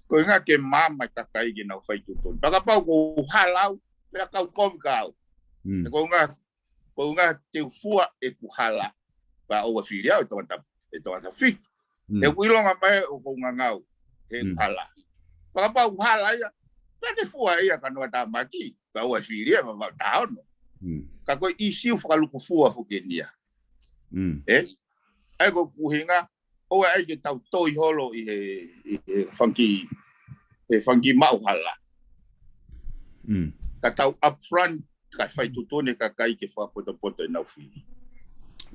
Ko e ʻuhinga ke maama e kakai ke nau fai tuʻutuʻuni. Fakapapau ko u hala au, pea kau kovi ka au. He ko e ʻuhinga ko e ʻuhinga te u fua ʻeku hala. Pea ʻoua fili au ʻe tongata, ʻe tongata fitu. Mm. He ʻoku ʻilonga mai ʻoku ou ngangau he Mm. hala. Fakapapau hala ia, pea ne fua ia ka noa tāmaki, ka ua fili ia, ma, ma, taono. Mm. Ka ko e ʻīsiu fakalukufua foki eni ia. Mm. ʻE? ʻA ia ko e ʻuhinga, ʻoua ʻe ʻai ke tau toi holo ʻi he, ʻi he fanga kiʻi, he fanga kiʻi maʻu hala. Mm. Ka tau upfront, ka fai tuʻutuʻuni e kakai ke fakapotopoto ʻenau fili.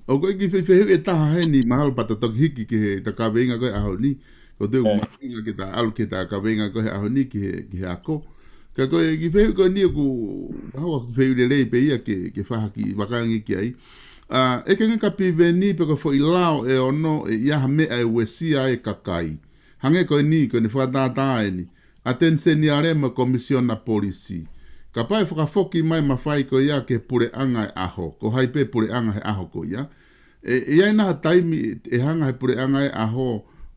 ʻOku ʻi ai e kiʻi fehuʻi ʻe taha heni, mahalo pea ta toki hiki ki he ta kaveinga ko ē ʻaho ni. Ko te u Eh. mahuʻinga ke ta ʻalu ki he ta kaveinga ko ē he ʻaho ni ki he, ki he ako. Ka ko e kiʻi fehuʻi ko eni ʻoku, mahalo kiʻi fehuʻi lelei pē ia ke, ke fakahaki, vakangi ki ai. ʻA, ʻeke ange kia Piveni pe ko e foʻi lao ʻe ono ʻe ʻi ai ha meʻa ʻe uesia ai e kakai. Hangē ko eni, ko ʻene fakatātā eni. ʻAteni Seniale mo e Komisiona Polisi. Kapau ʻe fakafoki mai e mafai ko ia ki he puleʻanga ʻo e ʻaho. Ko hai pē puleʻanga he ʻaho ko ia. ʻE, ʻe ʻi ai nai ha taimi ʻe hanga he puleʻanga ʻo e ʻaho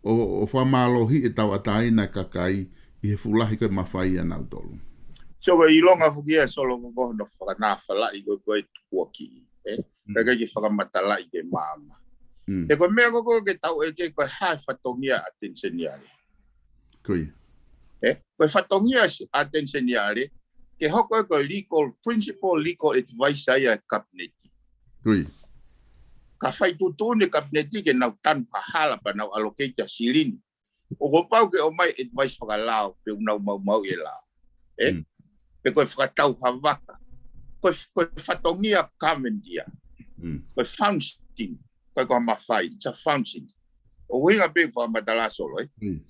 ʻo, ʻo fakamālohiʻi e tauʻatāina e kakai ʻi he fuʻu lahi ko ē e mafai ʻanautolu. So, ko e ʻilonga foki ia Solo ko hono fakanāfalaʻi ko ē ko e tukuakiʻi, ē? Mm. Kae ʻikai ke fakamatalaʻi ke maama. Mm. He ko e meʻa ko ē ke tau ʻeke ko e hā e fatongia ʻa ʻAteni Seniale. Ko ia. Ē? Ko e fatongia ʻa ʻAteni Seniale, ke hoko ia ko e legal, principal legal advisor ia ʻa e kapineti. Ko ia. Ka fai tuʻutuʻuni e kapineti ke nau tanu ha hala pea nau allocate ha silini. ʻOku pau ke ʻomai advice fakalao, pe ʻoku nau maumauʻi e lao. Ē? Mm. Pe ko e fakatau ha vaka. Ko e, ko e fatongia government ia. Mm. Ko e function. Ko e ko e mafai, it's a function. ʻUhinga pē fakamatala Solo, ē? Mm.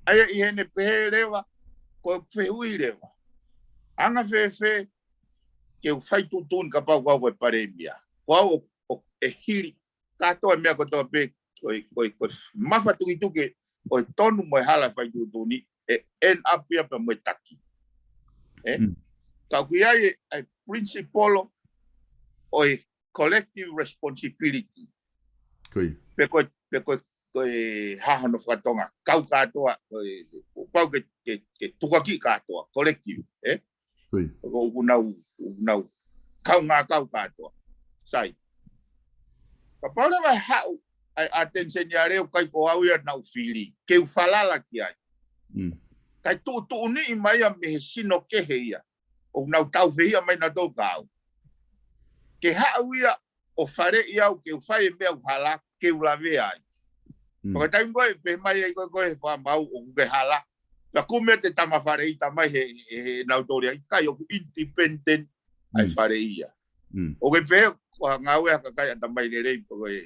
ʻA ia ʻi heʻene pehē leva, ko e fehuʻi leva. Anga fēfē ke u fai tuʻutuʻuni kapau ko au ko e palēmia. Ko au ʻo, ʻo, ʻe hili. Kātoa e meʻa kotoa pē, ko e, ko e, ko e mafatukituki ʻo e tonu mo e hala e fai tuʻutuʻuni, ʻe end up ia pea mo e taki. Ē? Mm. Ka ʻoku ʻi ai e, e principle ʻo e collective responsibility. Ko ia. Pe ko e, pe ko e, ko e hā hono fakatonga. Kau kātoa, ko e, ʻoku pau ke, ke, ke tukuakiʻi kātoa, collective, ē? Ko ia. ʻOku nau, ʻoku nau kaungā kau kātoa. Sai. Kapau leva ʻe haʻu ʻa e ʻAteni Seniale ʻoku ʻikai ko au ia naʻa ku fili. Ke u falala ki ai. Mm. Kae tuʻutuʻuniʻi mai ia mei he sino kehe ia. ʻOku nau taufehiʻa mai nautolu kia au. Ke haʻu ia ʻo faleʻi au ke u fai e meʻa ʻoku hala ke u lavea ai. Mm. Pea ko e taimi ko ē pehē mai ai ko ē ko e fakamaau ʻoku ke hala. Pea kumi atu e tama faleʻi tamai he, he, he nautolu ia. ʻIkai ʻoku independent ʻa e Mm. faleʻi ia. Mm. ʻOku ke pehē ko e ngāue ʻa e kakai ʻatamai lelei pea ko e.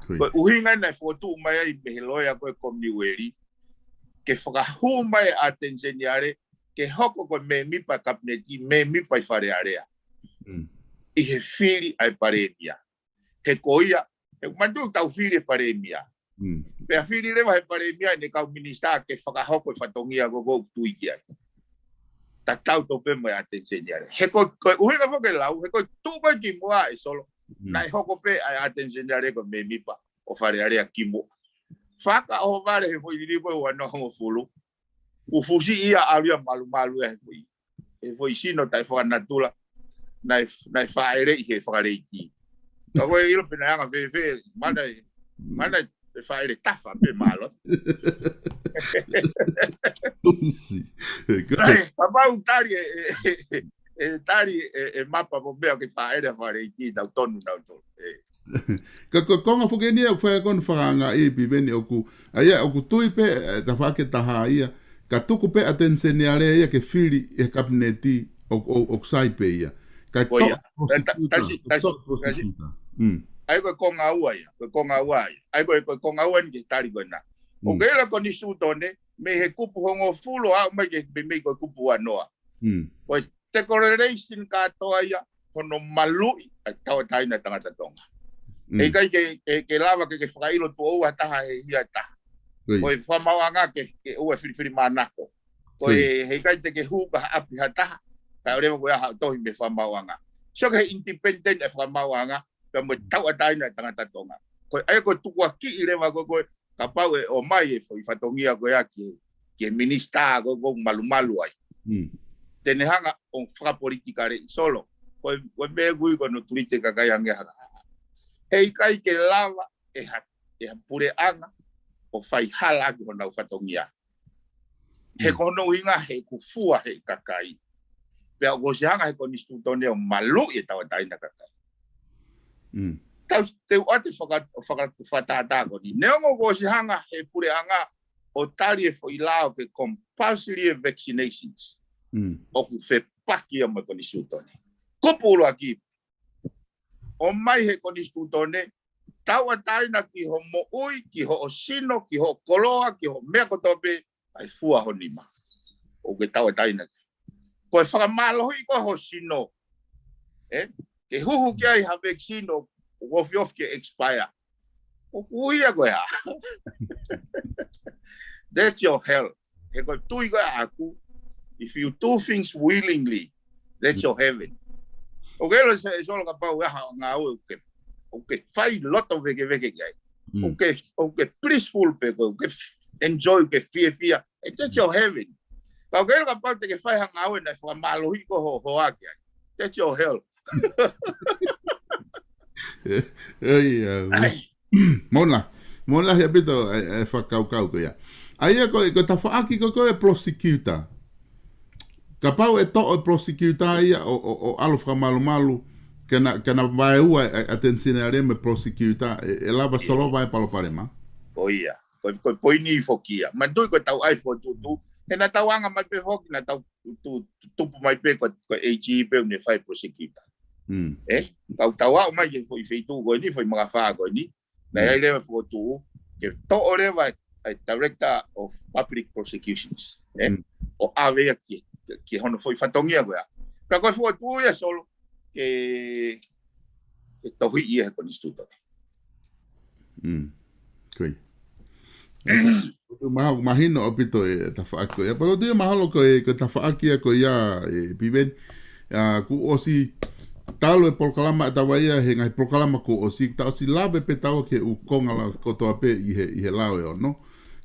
Ko ia. Ko e ʻuhinga naʻe fokotuʻu mai ai mei he loea ko ē Kominiueli. Ke fakahū mai ʻa ʻAteni Seniale ke hoko ko e mēmipa kapineti, mēmipa ʻi Fale Alea. Mm. ʻI he fili ʻa e palēmia. He ko ia, he manatuʻi tau fili e palēmia. Mm. Pea fili leva he palēmia ʻene kau minisitā ke fakahoko e fatongia ko ē ʻoku tui ki ai. Tatau tofu pē mo e ʻAteni Seniale. He ko, ko e ʻuhinga foki e lau, he ko e tuʻu ko ē kimuʻa ē Solo. Mm. Naʻe hoko pē ʻa e ʻAteni Seniale ko e mēmipa ʻo Fale Alea kimuʻa. Fakaʻohovale he foʻi liliu ko ē ua noa hongofulu. Kuo fusi ia ʻalu ia malumalu ia he foʻi, he foʻi sino taʻefakanatula. Naʻe, naʻe fāʻeleʻi he fakaleiti. Ka ko e ʻilo pe naʻe anga fēfē, mana, mana e fāʻele tafa pē mālō. Isi. Kapau tali e, e, e, e tali e, e mapa mo e meʻa ke fāʻele fakaleiti tau tonu nautolu. Ē. Ka ko e konga foki eni ʻoku fai ko ē hono fakaangaʻi Piveni ʻoku, ʻa ia ʻoku tui pē, ē, tafaʻaki ʻe taha ia, ka tuku pē ʻa ʻAteni Seniale ia ke fili e kapineti ʻo, ʻo, ʻoku sai pē ia. Kae Ko ia. toʻo e Ta-, ta-, prosecutor, tasi, kae tasi, toʻo e tasi. prosecutor. Mm. ʻA ia ko e konga ua ia, ko e konga ua ia. ʻA ia ko e, ko e konga ua eni ke tali ko ena. Mm. ʻOku ke ʻilo ko Nisutone, mei he kupu hongofulu aʻu mai ke, mei, mei ko e kupu ua noa. Mm. Ko e declaration kātoa ia, hono maluʻi ʻa e tauʻatāina ʻa e tangata Tonga. Mm. Heʻikai ke, ke, ke lava ke, ke fakaʻilo tuʻo ua ha taha he hia ʻe taha. Ko ia. Ko e fakamaauʻanga ke, ke ʻoua ʻe filifilimānako. Ko Ko ia. e, heʻikai te ke hū ki ha ʻapi ha taha, kae ʻoua leva ke ʻi ai haʻo tohi mei he fakamaauʻanga. Sio ki he independent ʻa e fakamaauʻanga, pea mo e tauʻatāina ʻa e tangata Tonga. Ko ia, ʻa ia ko e tukuakiʻi leva ko ē, ko e kapau ʻe ʻomai e foʻi fatongia ko ia ki he, ki he minisitā ko ē ʻoku malumalu ai. Mm. Te ne hanga ʻo fakapolitikaleʻi Solo. Ko e, ko e meʻa ʻoku ui ko hono treat e kakai hangē ha. Heʻikai ke lava ʻe ha ʻe ha puleʻanga ʻo fai hala ʻaki honau fatongia. He ko hono ʻuhinga he ʻoku fua he kakai. Pea ʻoku ʻosi hanga he konisitūtone ʻo maluʻi e tauʻatāina kakai. Tau te u ʻoatu e faka- faka- fakatātā ko eni. Neongo ʻoku ʻosi hanga he puleʻanga ʻo tali e foʻi lao ke compulsory e vaccinations, ʻoku fepaki ia mo e konisitūtone. Kupu ʻuluaki, ʻomai he konisitūtone, tauʻatāina ki hoʻo moʻui, ki hoʻo sino, ki hoʻo koloa, ki hoʻo meʻa kotoa pē, ʻai fua ho nima. ʻOku ke tauʻatāina. Ko e fakamālohiʻi ko ē ho sino, ē? Ke huhu ki ai ha vaccine ʻoku ofiofi ke expire. ʻOku ui ia ko e hā? That's your hell. He ko e tui ko ē ʻaʻaku, if you do things willingly, that's your heaven. ʻOku ke ʻilo ʻe Solo kapau ʻe hā ngāue ʻoku ke, ʻoku ke fai loto vekeveke ki ai. ʻOku ke, ʻoku ke blissful pē koe, ʻoku ke enjoy, ʻoku ke fiefia. And that's your heaven. Ka ʻoku ke ʻilo kapau te ke fai ha ngāue naʻe fakamālohiʻi ko ē ho hoa ki ai, that's your hell. ʻIo, ʻio. Mona, mona he pito e, e fakakaukau ko ia. ʻA ia ko, ko e tafaʻaki ko, ko e prosecutor. Kapau ʻe toʻo e prosecutor ia ʻo, ʻo, ʻo ʻalu fakamalumalu, ke na, ke na vaeua e, e attention ʻa e prosecutor, ʻe, ʻe lava solova e palopalema. Ko ia. Ko, ko e poini foki ia. Manatuʻi ko e tau ʻai fokotuʻutuʻu. He naʻa tau anga mai pē foki, naʻa tau tu, tu, tupu mai pē ko, ko e AG pē ʻoku ne fai prosecutor. Ē? Tau tau aʻu mai ki he foʻi feituʻu ko eni, foʻi makafā ko eni. Naʻe ʻi ai leva e fokotuʻu ke toʻo leva e Director of Public Prosecutions, ē? ʻO ʻave ia ki, ki hono foʻi fatongia ko ia. Ka ko e fokotuʻu ia Solo ke, ke tohiʻi ia he konisitūtone. Ko ia. Ko e mahalo, mahino ʻaupito e tafaʻaki ko ia. Pea ko e mahalo ko e, ko e tafaʻaki ia ko ia ē Piveni. ʻA, kuo ʻosi talu e polokalama ʻa taua ia he ngaahi polokalama kuo ʻosi, ta ʻosi lave pē taua ki he ʻū konga la kotoa pē ʻi he, ʻi he lao ʻe ono.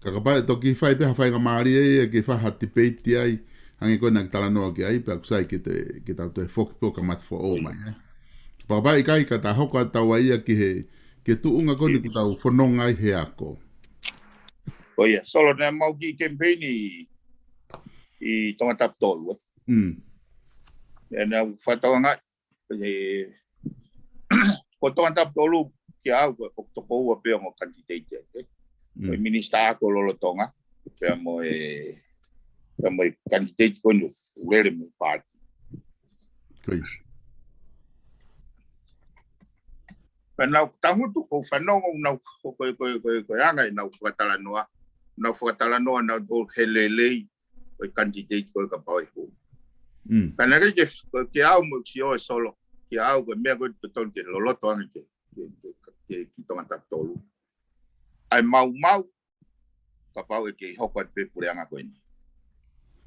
Ka kapau ʻe toki fai pē ha faingamālie ia ke fai ha debate ai, hangē ko ena ke talanoa ki ai, pea ʻoku sai ke te, ke tau toe foki pē ʻo kamata foʻou mai, ē. Pea kapau ʻe ʻikai ka ta hoko atu taua ia ki he, ki he tuʻunga ko eni ʻoku tau fononga ai he ako. Ko ia, Solo, naʻa mau kiʻi kemipeini ʻi, ʻi Tongatapu tolu, ē. Naʻa mau fakatokangaʻi, ē, ko Tongatapu tolu kiate au ko e ʻoku toko ua pē ongo candidate, ē. Ko e minisitā ako lolotonga, pea mo e, pea mo e candidate ko eni ʻoku lele mo e paati. Ko ia. Pea naʻa ku tangutu ʻo fanongo, naʻa ku ko e, ko e, ko e, ko e anga ʻenau fakatalanoa, ʻenau fakatalanoa naʻa tau he lelei, ko e candidate ko e kapau ʻe hū. Ka naʻe ʻikai ke, ko e kiate au mo e sio ʻe Solo, kiate au ko e meʻa ko e totonu ke loloto ange ke, ke, ke, ke ki Tongatapu tolu. ʻA e maumau, kapau ʻe kei hoko atu pē puleʻanga ko eni.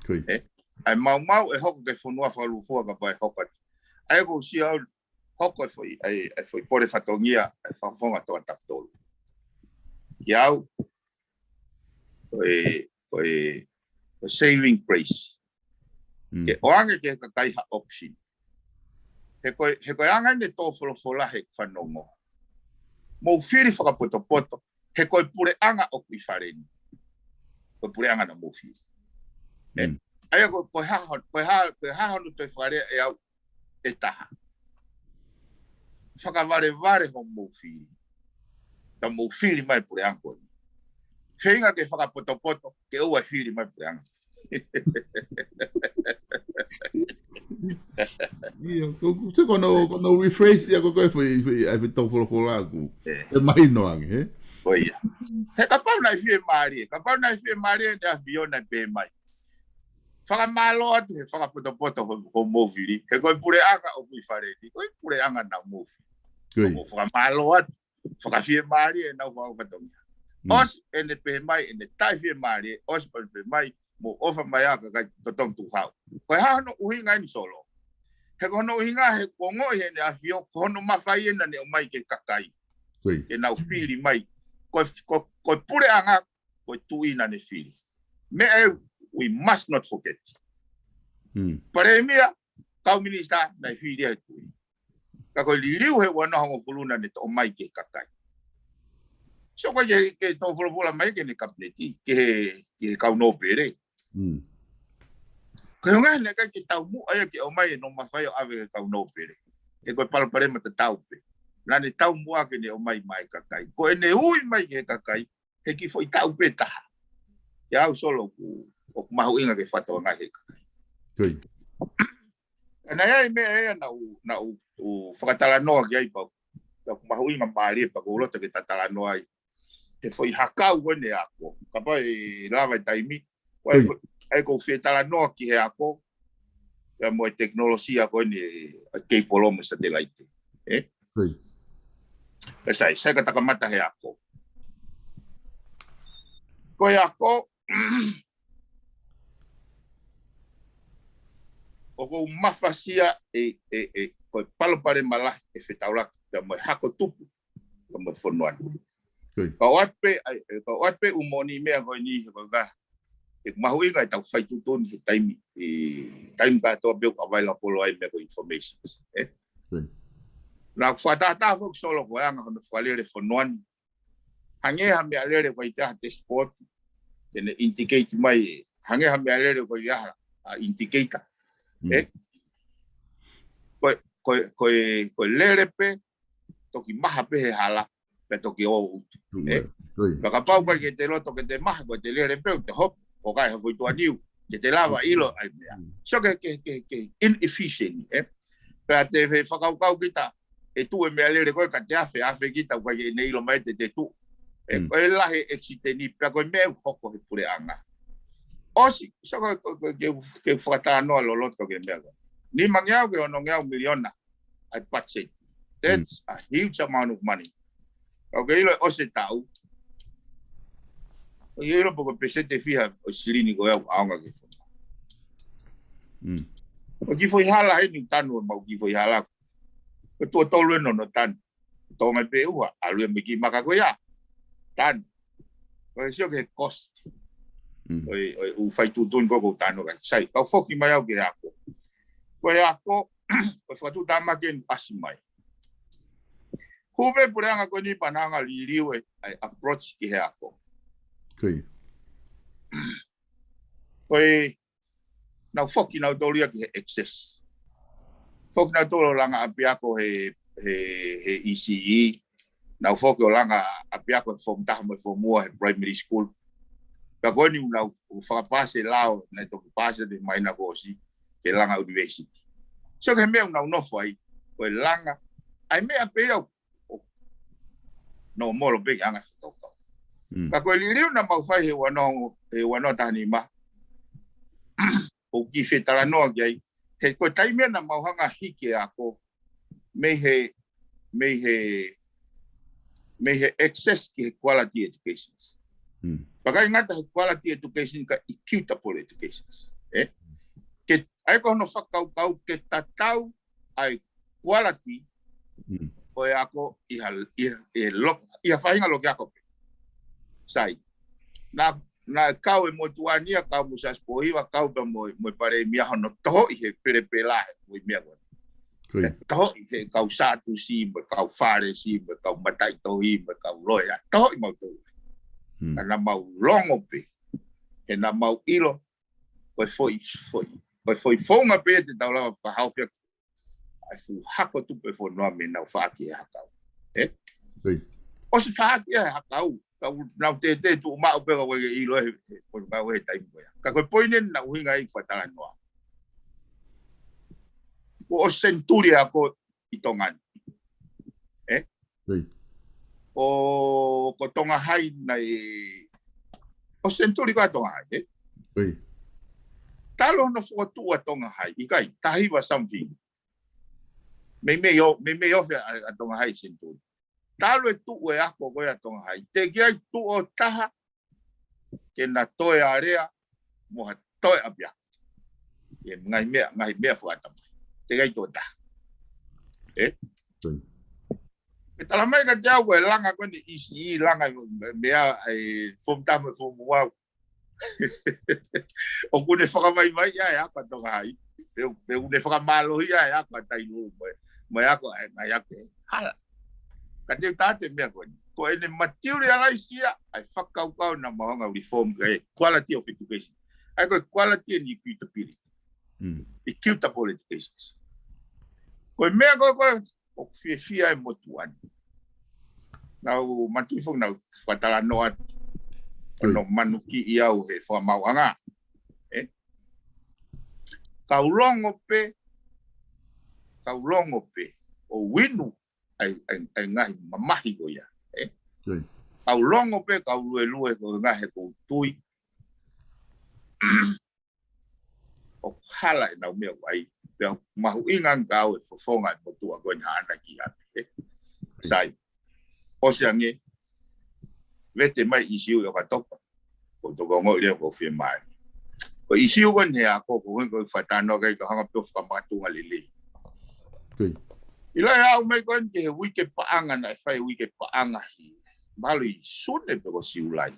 Ko ia. Ē? ʻA e maumau ʻe hoko ki he fonua fakalūkufua kapau ʻe hoko atu. ʻA ia ko e sio au hoko e foʻi, ʻa e, ʻa e foʻi pole fatongia, ʻa e fakafofonga Tongatapu tolu. Kiate au, ko e, ko e, ko e saving grace. Ke ʻoange ki he kakai ha option. He ko e, he ko e anga eni e tō folofola he fanongo. Mou fili fakapotopoto, he ko e puleʻanga ʻoku ʻi fale ni. Ko e puleʻanga naʻa mou fili. Ē? ʻA ia ko, ko e hā hon-, ko e hā, ko e hā hono toe fakalea ʻe au ʻe taha. Fakavalevale hoʻomou fili. Ka mou fili mai puleʻanga ko eni. Feinga ke fakapotopoto, ke ʻoua ʻe fili mai puleʻanga. ʻIo, ko, ko, se ko hono, ko hono rephrase ia ko, ko e foʻi, foʻi, ʻa e foʻi tō folofola ʻaku. ʻE mahino ange, ē? Ko ia. He kapau naʻe fiemālie, kapau naʻe fiemālie ʻa e ʻAfio naʻe pehē mai, fakamālō atu he fakapotopoto ho, hoʻomou fili. He ko e puleʻanga ʻoku ʻi fale ni, ko e puleʻanga naʻa mou fili. Ko ia. Ko e fakamālō atu, fakafiemālie ʻenau fakafatongia. ʻOsi ʻene pehē mai, ʻene taʻefiemālie, ʻosi pē pehē mai, mou ʻofa mai ā kakai totonu tukuhau. Ko e hā hono ʻuhinga eni Solo? He ko hono ʻuhinga he kuo ongoʻi heʻene ʻAfio, ko hono mafai ena ne ʻomai ki he kakai. Ko ia. Ke nau fili mai. Ko, ko, ko e puleʻanga, ko e tuʻi naʻa ne fili. Meʻa ē, we must not forget. Palēmia, kau minisitā, naʻe fili ʻe he tuʻi. Ka ko e liliu he ua noa hongofulu naʻa ne toʻo mai ki he kakai. So ko e ke, ke tō folofola mai ke ne kapineti, ke he, ke he kau nōpele. Ko e ʻuhinga he naʻe ʻikai ke taumuʻa ia ke ʻomai e nō mafai ʻo ʻave ke he kau nōpele. He ko e palopalema tatau pē. Naʻa ne taumuʻa ke ne ʻomai mai kakai. Ko ʻene ui mai ke he kakai, he kiʻi foʻi taʻu pē taha. ʻIa au Solo ʻoku, ʻoku mahuʻinga ke fakatokangaʻi he kakai. Ka naʻe ʻi ai e meʻa ia naʻa ku, naʻa ku, ku fakatalanoa ki ai pea ʻoku mahuʻinga mālie pea ʻoku ou loto ke ta talanoa ai. He foʻi hakau ko eni e ako. Kapau ʻe lava e taimi. Ko e, ʻa ia ʻoku ou fie talanoa ki he ako. Pea mo e tekinolosia ko eni e keipolo mo e satelaite. ʻE? Pea sai, sai ka ta kamata he ako. Ko e ako, ʻoku ou mafasia e, e, e, ko e palopalema lahi e fetaulaki, pea mo e hako tupu, pea mo e fonua ni. Ka ʻoatu pē, ʻa ia, ka ʻoatu pē ʻū moʻoni meʻa ko eni he ko e ka, ʻe mahuʻinga e tau fai tuʻutuʻuni he taimi, e taimi kātoa pē ʻoku available ai meʻa ko e information. ʻE? Naʻa ku fakatātā foki Solo ko e anga hono fakalele fonua ni. Hangē ha meʻalele ko e ʻi ai ha dashboard, ke ne indicate mai, hangē ha meʻalele ko e ʻi ai ha, a indicator. ʻE? Ko e, ko e, ko e, ko e lele pē, toki maha pē he hala, pea toki ō utu. ʻE? Pea kapau ʻoku ʻikai ke te loto ke te maha, ko e te lele pē, te hopo, ʻo kai ha foʻi tuʻa niu, ke te lava ʻilo ai meʻa. So ke, ke, ke, ke inefficient, ʻe? Pea te fe fakakaukau kita, ʻe tuʻu e meʻalele ko ē ka te afe, afe kita ʻoku ʻikai ke ne ʻilo mai te te tuʻu. ʻE, ko e lahi e accident ni, pea ko e meʻa ʻoku hoko he puleʻanga. ʻOsi, so ko, ko, ko, ke, ke fakatalanoa loloto ki he meʻa ko ē. Nimangeau ki he onongeau miliona ʻa e budget. That's a huge amount of money. Ka ʻoku ke ʻilo ʻe ʻosi e taʻu. ʻOku ke ʻilo pe ko e peseti ʻe fiha ʻo e silini ko ē ʻoku ʻaonga ki he fonua. Ko e kiʻi foʻi hala eni ʻoku tanu ʻemau kiʻi foʻi hala. Ko e tuʻo tolu eni hono tanu. Tō mai pē ʻuha, ʻalu ia mei he kiʻi maka ko ia. Tanu. Ko e sio ki he cost. ʻOi, ʻoku fai tuʻutuʻuni ko ē ʻoku tanu kai. Sai, kau foki mai au ki he ako. Ko e ako, ko e fakatuʻutāmaki eni ʻasi mai. Hū pē puleʻanga ko eni pea na hanga liliu e, ʻa e approach ki he ako. Ko e, naʻa nau foki nautolu ia ki he access. Foki nautolu ʻo langa ʻapiako he, he, he E C E. Nau foki ʻo langa ʻapiako he form taha mo e form ua he primary school. Pea ko eni naʻa nau fakapaasi e lao, naʻe toki paasi atu he māhina kuo ʻosi, ke langa university. So ko e meʻa naʻa nau nofo ai, ko e langa, ʻa e meʻa pē ia ʻoku nōmolo pē ki he anga fakakaukau. Ka ko e liliu naʻa mau fai he ua noa, he ua noa taha nima, ʻoku ou kiʻi fie talanoa ki ai, he ko e taimi ia naʻa mau hanga hiki e ako, mei he, mei he, mei he access ki he quality educations. Pea ʻikai ngata he quality education ka equitable educations. ʻE? Ke, ʻa ia ko hono fakakaukau ke tatau ʻa e quality ʻo e ako ʻi ha, ʻi ha, ʻi ha lo-, ʻi ha faʻahinga loki ako pē. Sai. Naʻa, naʻe kau e motuʻa ni ia, kau mo Siaosi Pōhiva, kau pē mo, mo e palēmia hono tohoʻi he pelepela he foʻi meʻa ko ē. Tohoʻi he kau Sātusi, mo e kau Fālesi, mo e kau mataʻitohi, mo e kau loea. Tohoʻi mautolu. Ka naʻa mau longo pē. He naʻa mau ʻilo, ko e foʻi, foʻi, ko e foʻi founga pē te tau lava fakahaofi ʻaki ʻa e fuʻu hako tupu e fonua mei heʻenau faʻaki e hakau. ʻE? ʻOsi faʻaki e hakau, ka ʻoku nau tētē tuʻu maʻu pē ka ʻoku ʻikai ke ʻilo he, he, ko e ngāue he taimi ko ia. Ka ko e poini eni naʻa ku ʻuhinga ai fakatalanoa. Kuo ʻosi senituli ako ʻi Tonga ni. ʻE? ʻO ko Tonga Hai naʻe, ʻosi senituli ko ē ʻa Tonga Hai, ʻe? Talu hono fokotuʻu ʻa Tonga Hai, ʻikai, taha hiva something. Meimei ʻo, meimei ʻofi ʻa, ʻa Tonga Hai senituli. Talu e tuʻu e ako ko ē ʻa Tonga Hai. Teʻeki ai tuʻo taha ke na toe alea mo ha toe ʻapiako. ʻI he ngaahi meʻa, ngaahi meʻa fakaʻatamai. Teʻeki ai tuʻo taha. ʻE? ʻE talamai kiate au ko e langa ko eni ʻi he langa meʻa e form taha mo e form ua. ʻOku ne fakavaivai ia e ako ʻa Tonga Hai. Pe, pe ʻoku ne fakamālohi ia e ako ʻa Tailulu mo e, mo e ako ʻa e ngaahi ako hala. Ka te u tā atu e meʻa ko eni. ko ʻene materialize ia ʻa e fakakaukau naʻa mau hanga ʻo reform ki ai, quality of education. ʻA ia ko e quality and equitability. Mm. Equitable education. Ko e meʻa ko ē ko ē ʻoku fiefia ai e motuʻa ni. Naʻa ku manatuʻi foki naʻa ku fakatalanoa atu. Mm. Hono manukiʻi au he fakamaauʻanga. ʻE? Kau longo pē, kau longo pē ʻo inu ʻa e, ʻa e, ʻa e ngaahi mamahi ko ia. ʻE? Mm. Kau longo pē, kau luelue ko e ngaahi ʻoku ou tui ʻoku hala ʻenau meʻa ʻoku ʻai. Pea mahuʻinga ange ka ʻoku fofonga e motuʻa ko eni haʻana ki ʻapi, ʻe? Sai. ʻOsi ange, vete mai ʻisiū ʻi ʻOkatopa. Ko e toko ongo ʻi lea ko fie mai. Ko e ʻisiū ko eni he ako, ko e ko e fakatalanoa ki ai ka hanga pē ʻo fakamakatuʻunga lelei. Kui. ʻI loto he aʻu mai ko eni ki he uike paʻanga naʻe fai uike paʻanga ʻi, mahalo ʻi Sune pe ko Siulai.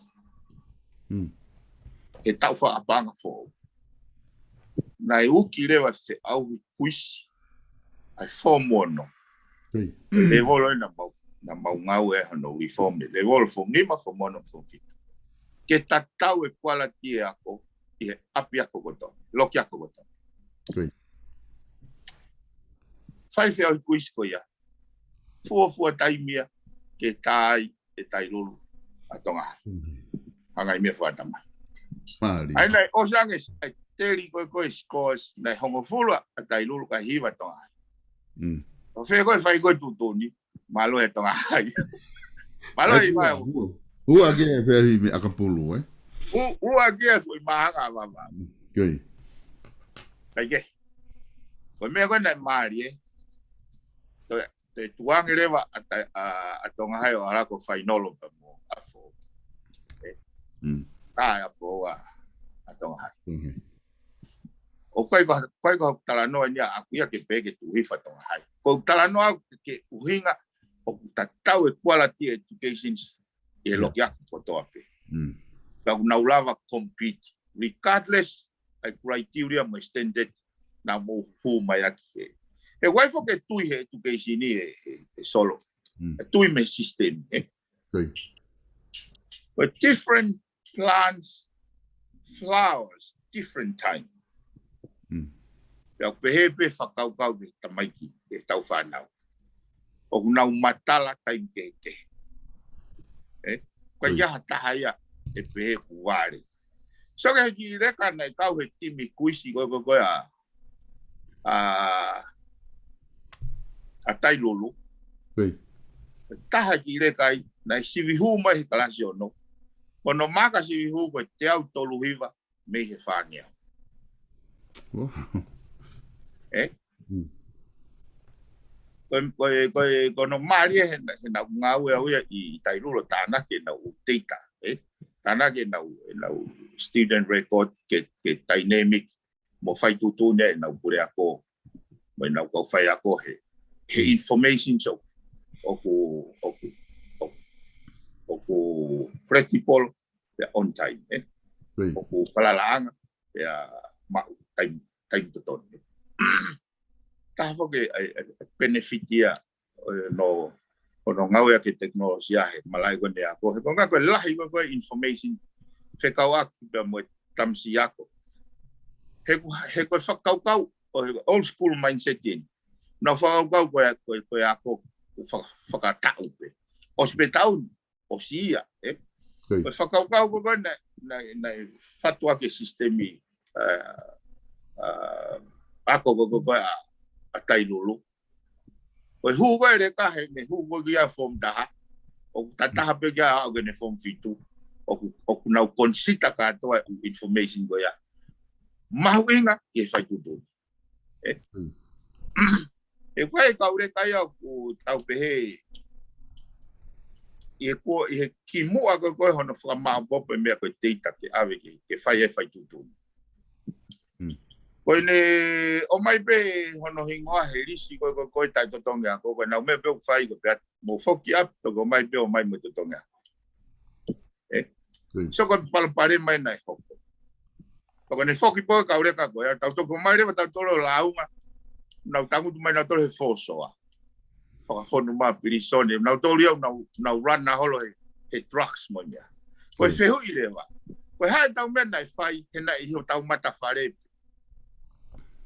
Mm. He taʻu fakapaʻanga foʻou. Naʻe uki leva e feʻauhi kuisi ʻa e form ono. Kui. Lēvolo ʻena mau, naʻa mau ngāue ai hono reform e. Lēvolo form nima, form ono, form fitu. Ke tatau e quality e ako ʻi he ʻapiako kotoa, loki ako kotoa. Kui. Fai feʻauhi kuisi ko ia. Fuofua taimi ia ke tā ai ʻe Tailulu ʻa Tonga Hai. Mm. Hanga ʻi meʻa fakatamai. Mālie. ʻA ia naʻe ʻosi ange ʻa e teli ko ē ko e scores, naʻe hongofulu ʻa Tailulu kae hiva Tonga Hai. Mm. ʻO fē ko e fai ko e tuʻutuʻuni, mālō e Tonga Hai. Mālō ʻa e ʻi mai ua, ua. Ua ke feʻauhi mei ʻakapulu, ʻe? U-, ua ke foʻi māhanga vava. Kui. Kai ke. Ko e meʻa ko ē naʻe mālie, ʻe? Toe, toe tuʻu ange leva ʻa Ta-, ʻa, ʻa Tonga Hai ʻo ala ko e fainolo pea mo ʻApifoʻou. ʻE? Mm. Ka ʻApifoʻou ʻa, ʻa Tonga Hai. Mhm. ʻOku ʻikai ko, ʻikai ko e talanoa eni ʻaʻaku ia ke pehē ke tuʻu hifo ʻa Tonga Hai. Ko e talanoa ke, ke ʻuhinga ʻoku tatau e quality education ʻi he, yeah, loki ako kotoa pē. Mm. Ka ʻoku nau lava compete, regardless ʻa e criteria mo e standard naʻa mou hū mai ʻaki ē. He ʻoku ʻi ai foki e tui he education ʻi he, he, he solo. Mm. E tui mei he system, ē? Kui. With different plants, flowers, different time. Mm. Pea ʻoku pehē pē fakakaukau ki he tamaiki, ki heʻetau fānau. ʻOku nau matala taimi kehekehe. ʻE? Ko ia, mm, ha taha ia ʻe pehē ʻoku vale. So ke he kiʻi leka naʻe kau he timi kuisi ko ē, ko ē, ko ē ʻa, ʻa, ʻa Tailulu. Kui. Taha kiʻi leka ai, naʻe sivi hū mai he kalasi ono. Ko hono maaka sivi hū ko e teau tolu hiva mei he fāngeau. Wow. ʻE? Mm. Ko e, ko e, ko e, ko hono mālie he, he naʻa ku ngāue au ia ʻi Tailulu ʻo tānaki ʻenau data, ʻe? Tānaki ʻenau, ʻenau student record ke, ke dynamic mo fai tuʻutuʻuni ʻenau puleako, mo ʻenau kau faiako he, he, mm, information, so ʻoku, ʻoku, ʻoku, ʻoku predictable, pea on time, ʻe? Kui. ʻOku falalaʻanga, pea maʻu taimi, taimi totonu. Taha foki e, e, e benefit ia ʻo hono, hono ngāueʻaki e tekinolosia he malaʻe ko eni ʻa e ako. He ko e ngaahi, ko e lahi ko ē ko e information fekauʻaki pea mo e tamasiʻi ako. He ko, he ko e fakakaukau, ʻo he old school mindset eni. Nau fakakaukau ko e, ko e, ko e ako, ko e faka-, fakataʻu pē. ʻOsi pē taʻu ni, ʻosi ia, ʻe? Kui. Ko e fakakaukau ko ē ko ē naʻe, naʻe, naʻe fatu ʻaki e sisitemi, ʻa, ʻa, ako ko ē ko ē ko ē ʻa, ʻa Tailulu. Ko e hū ko ē leka he, ne hū ko ē ki ai form taha. ʻOku tataha pē ki ai ʻo aʻu ki heʻene form fitu. ʻOku, ʻoku nau consider kātoa e information ko ia mahuʻinga ke fai tuʻutuʻuni. ʻE? Mm. ʻE, ko e kau leka ia ʻoku tau pehē, ʻi he ko, ʻi he kimuʻa ko ē ko ē hono fakamāʻopoʻopo e meʻa ko e data ke ʻave ke, ke fai e fai tuʻutuʻuni. Mm. Ko ʻene ʻomai pē hono hingoa he lisi ko ē ko ē ko e taʻetotongi ako, ko ʻenau meʻa pē ʻoku fai ko e pea mo foki ʻapi, toki ʻomai pē ʻomai mo e totongi ako. ʻE? Kui. So ko e palopalema ia naʻe hoko. Pea ko ʻene foki pē kau leka ko ia, tau toki ʻomai leva tautolu ʻo lāunga, nau tangutu mai nautolu he fōsoa. fakafonu mai pilīsone, nau toli au, nau, nau run a holo he, he drugs mo ia. Ko e fehuʻi leva. Ko e hā ʻetau meʻa naʻe fai, he naʻe ʻi hotau matafale.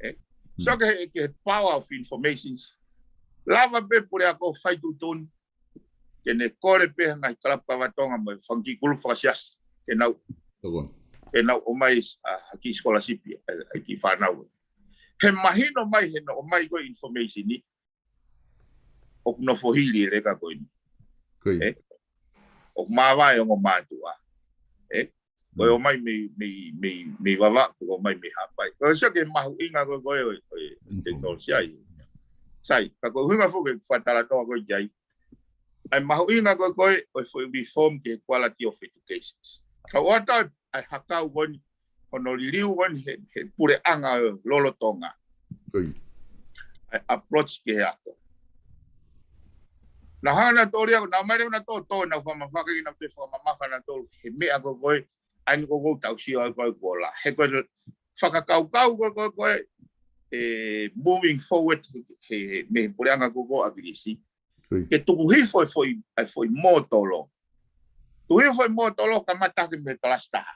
Eh? So ke, ke he power of informations. Lava pē puleako fai tuʻutuʻuni. Ke ne kole pē ngaahi kalapu kava Tonga mo e fanga kiʻi kulupu fakasiasi. Ke nau, ke nau ʻomai ha kiʻi scholarship ʻa e kiʻi fānau. He mahino mai, he naʻe ʻomai ko e information ni. ʻOku nofo hili e leka ko eni. Eh? ʻOku māvae ongo mātuʻa. Eh? Ko e ʻomai mei, mei, mei, mei Vavaʻu, ko e ʻomai mei Haʻapai. Ko e sio ki he mahuʻinga ko ē, ko e, ko e, ko e technology ai. Sai, ka ko e ʻuhinga foki e fakatalanoa ko ē ki ai. ʻA e mahuʻinga ko ē, ko e, ko e foʻi reform ki he quality of education. Ka ʻoku ʻatā ʻa e hakau ko eni, hono liliu ko eni he, he puleʻanga lolotonga. ʻA e approach ki he ako. Naʻa hanga nautolu ia, naʻa mai leva nautolu, naʻa fakamamafa ki nautolu, fakamamafa nautolu he meʻa ko ē, ko e, ʻa eni ko ē ʻoku tau sio ai ko e kuo lava. He ko e fakakaukau ko ē, ko e, ko e, eh, moving forward he, he, mei he puleʻanga ko ē ʻa ʻAkilisi. Ke tuku hifo e foʻi, e foʻi mōtolo. Tuku hifo e foʻi mōtolo kamata hake mei he kalasi taha.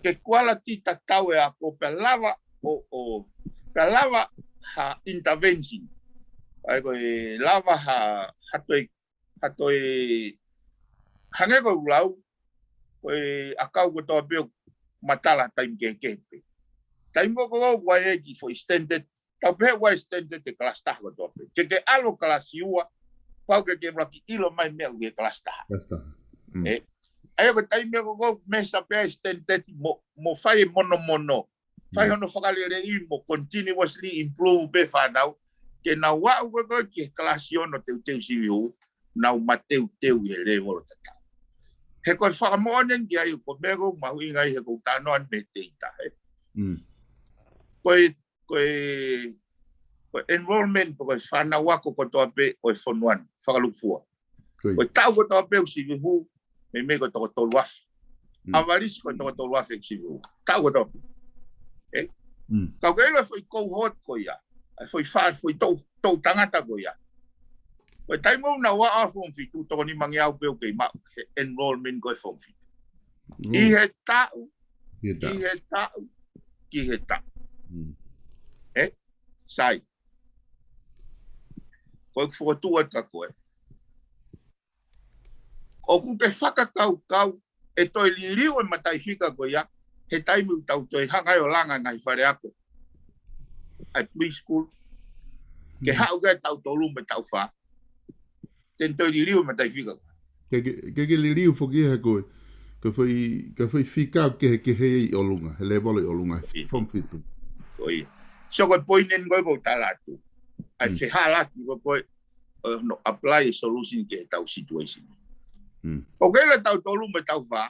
Ke quality tatau e ako pea lava ʻo, ʻo, pea lava ha intervention. ʻA ia ko e lava ha, ha toe, ha toe, hangē ko e ʻulau, ko e ʻakau kotoa pē ʻoku matala taimi kehekehe pē. Taimi ko ē ʻoku ʻi ai e kiʻi foʻi standard, tau pehē ʻoku ʻi ai e standard he kalasi taha kotoa pē. Ke ke ʻalu kalasi ua, pau ke ke laki ʻilo mai meʻa ʻoku ʻi he kalasi taha. Kalasi taha. Eh, ʻa ia ko e taimi ko ē ʻoku mesa pē ʻa e standard mo, mo fai e monomono. Fai hono fakaleleiʻi mo continuously improve pē fānau. Ke nau aʻu ko ē ki he kalasi ono teuteu sivi hū, nau mateuteu ʻi he lēvolo tatau. He ko e fakamoʻoni ki ai ko e meʻa ʻoku mahuʻinga ai he ʻoku ou talanoa mei he teita, eh. Ko e, ko e, ko e enrollment, ko e fānau ako kotoa pē ʻo e fonua ni, fakalūkufua. Ko e taʻu kotoa pē ʻoku sivi hū, meimei ko e toko tolu afe. ʻAvalisi ko e toko tolu afe ʻoku sivi hū. Taʻu kotoa pē. Eh? Ka ʻoku ke ʻilo e foʻi cohort ko ia. ʻA e foʻi fā, foʻi toʻu, toʻu tangata ko ia. Ko e taimi ʻoku nau aʻu form fitu, toko nimangeau pē ʻoku kei maʻu he enrollment ko e form fitu. ʻI he taʻu, ʻi he taʻu, ki he taʻu. Eh? Sai. Ko e fokotuʻu atu ka ko e. ʻOku ke fakakaukau ʻe toe liliu e mataʻifika ko ia, he taimi ʻoku tau toe hanga ai ʻo langa ngaahi fale ako. ʻA e preschool. Ke haʻu ki he taʻu tolu mo e taʻu fā. Te ne toe liliu e mataʻifika. Ke, ke, ke, ke liliu foki he ko e, ko e foʻi, ko e foʻi fika kehekehe ʻi ʻolunga, he lēvolo ʻi ʻolunga, he form fitu. Ko ia. So ko e poini eni ko ē ʻoku ou tala atu. ʻA e fehālaaki ko ē, ko e, ʻo, no, apply e solution ki heʻetau situation. ʻOku ke ʻilo taʻu tolu mo e taʻu fā.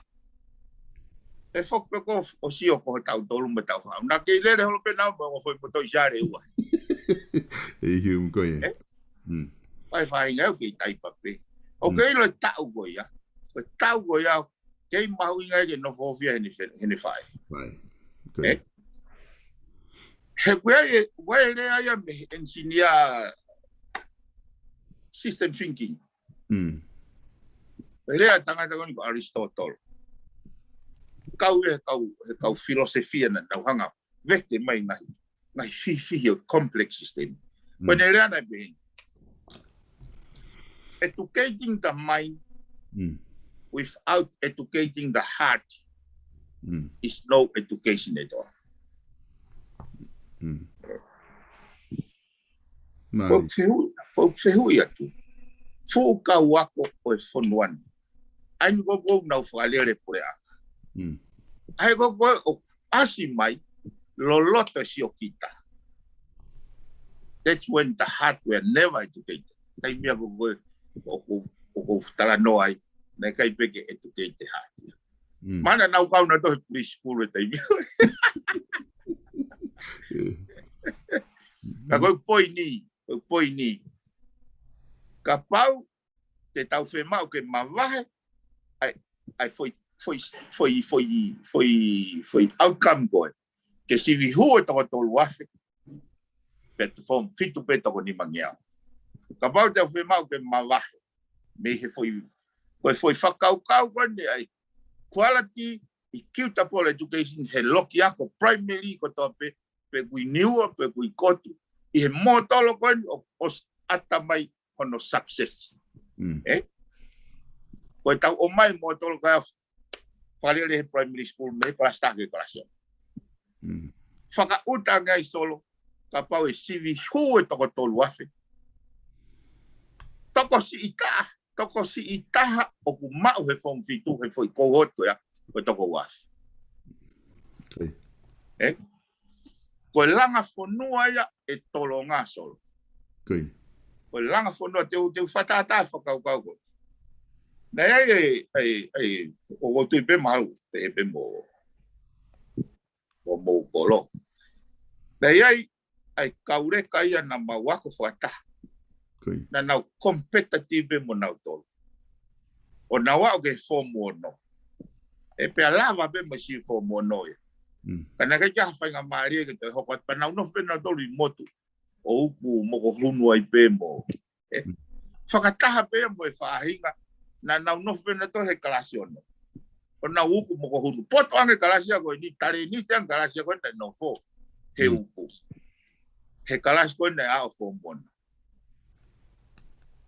ʻE foki pē ko ē ʻo sio ko e taʻu tolu mo e taʻu fā. Naʻa ke lele holo pē naʻa mo e foʻi motoʻi siale ua. ʻE hiu ko ia. ʻA e faʻahinga ʻoku kei taipa pē. ʻOku ke ʻilo e taʻu ko ia. Ko e taʻu ko ia, kei mahuʻinga ke nofo hofia heʻene fe-, heʻene faʻē. Right. Good. Eh? He ko e, ko e lea ia mei he engineer system thinking. Mm. Lea tangata ko eni ko Aristotle. Kau e kau, he kau filosofia naʻa nau hanga vete mai ngaahi, ngaahi fihifihi ʻo e complex system. Ko ʻene lea naʻe pehē ni. Educating the mind without educating the heart is no education at all. Mālie. Ko e fehuʻi, ko e fehuʻi atu. Fuʻu kau ako ʻo e fonua ni. ʻA eni ko ē ʻoku nau fakalele puleʻanga. ʻA ē ko ē ʻoku ʻasi mai, loloto e siokita. That's when the heart were never educated. Taimi ko ē ʻoku, ʻoku ou talanoa ai, naʻe ʻikai pē ke educate e heart. Mana nau kau nautolu he preschool e taimi. Ka ko e poini, ko e poini. Kapau te tau fiemaʻu ke mavahe, ʻa e, ʻa e foʻi, foʻi, foʻi outcome ko ē. Ke sivi hū e toko tolu afe, pea te form fitu pē toko nimangeau. Kapau te u fiemaʻu ke mavahe mei he foʻi, ko e foʻi fakakaukau ko eni ʻa e quality equitable education he loki ako primary kotoa pē, pe ko e Niua, pe ko e Kotu, ʻi he mōtolo ko eni ʻo, ʻosi ʻata mai hono success. Mm. Eh? Ko e tau ʻomai mōtolo ko ia fakalele he primary school mei he kalasi taha ki he kalasi ono. Mm. Fakaʻuta ange ai Solo, kapau ʻe sivi hū e toko tolu afe. Tokosiʻi taha, tokosiʻi taha ʻoku maʻu he form fitu he foʻi cohort ko ia, ko e toko ua afe. Okay. Eh? Ko e langa fonua ia ʻe tolonga Solo. Okay. Ko e langa fonua te u, te u fakatātā fakakaukau ko. Naʻe ʻi ai e, e, e, ʻoku ou tui pē mahalo, pehē pē mo, mo, mo Kolo. Naʻe ʻi ai, ʻa e kau leka ia naʻa mau ako fakataha. Okay. Naʻa nau competitive pē mo nautolu. ʻO nau aʻu ki he form ono. ʻE pea lava pē mo e sivi form ono ia. Mm. Ka naʻe ʻikai ke ʻi ai ha faingamālie ke toe hoko atu pea nau nofo pē nautolu ʻi motu ʻo uku mokohunu ai pē mo. Eh, mm. Fakataha pē mo e faʻahinga, naʻa nau nofo pē nautolu he kalasi ono. ʻO nau uku mokohunu. Poto ange kalasi ia ko eni, talēniti ange kalasi ia ko eni naʻe nofo he, mm, uku. He kalasi ko eni naʻe aʻu form ono.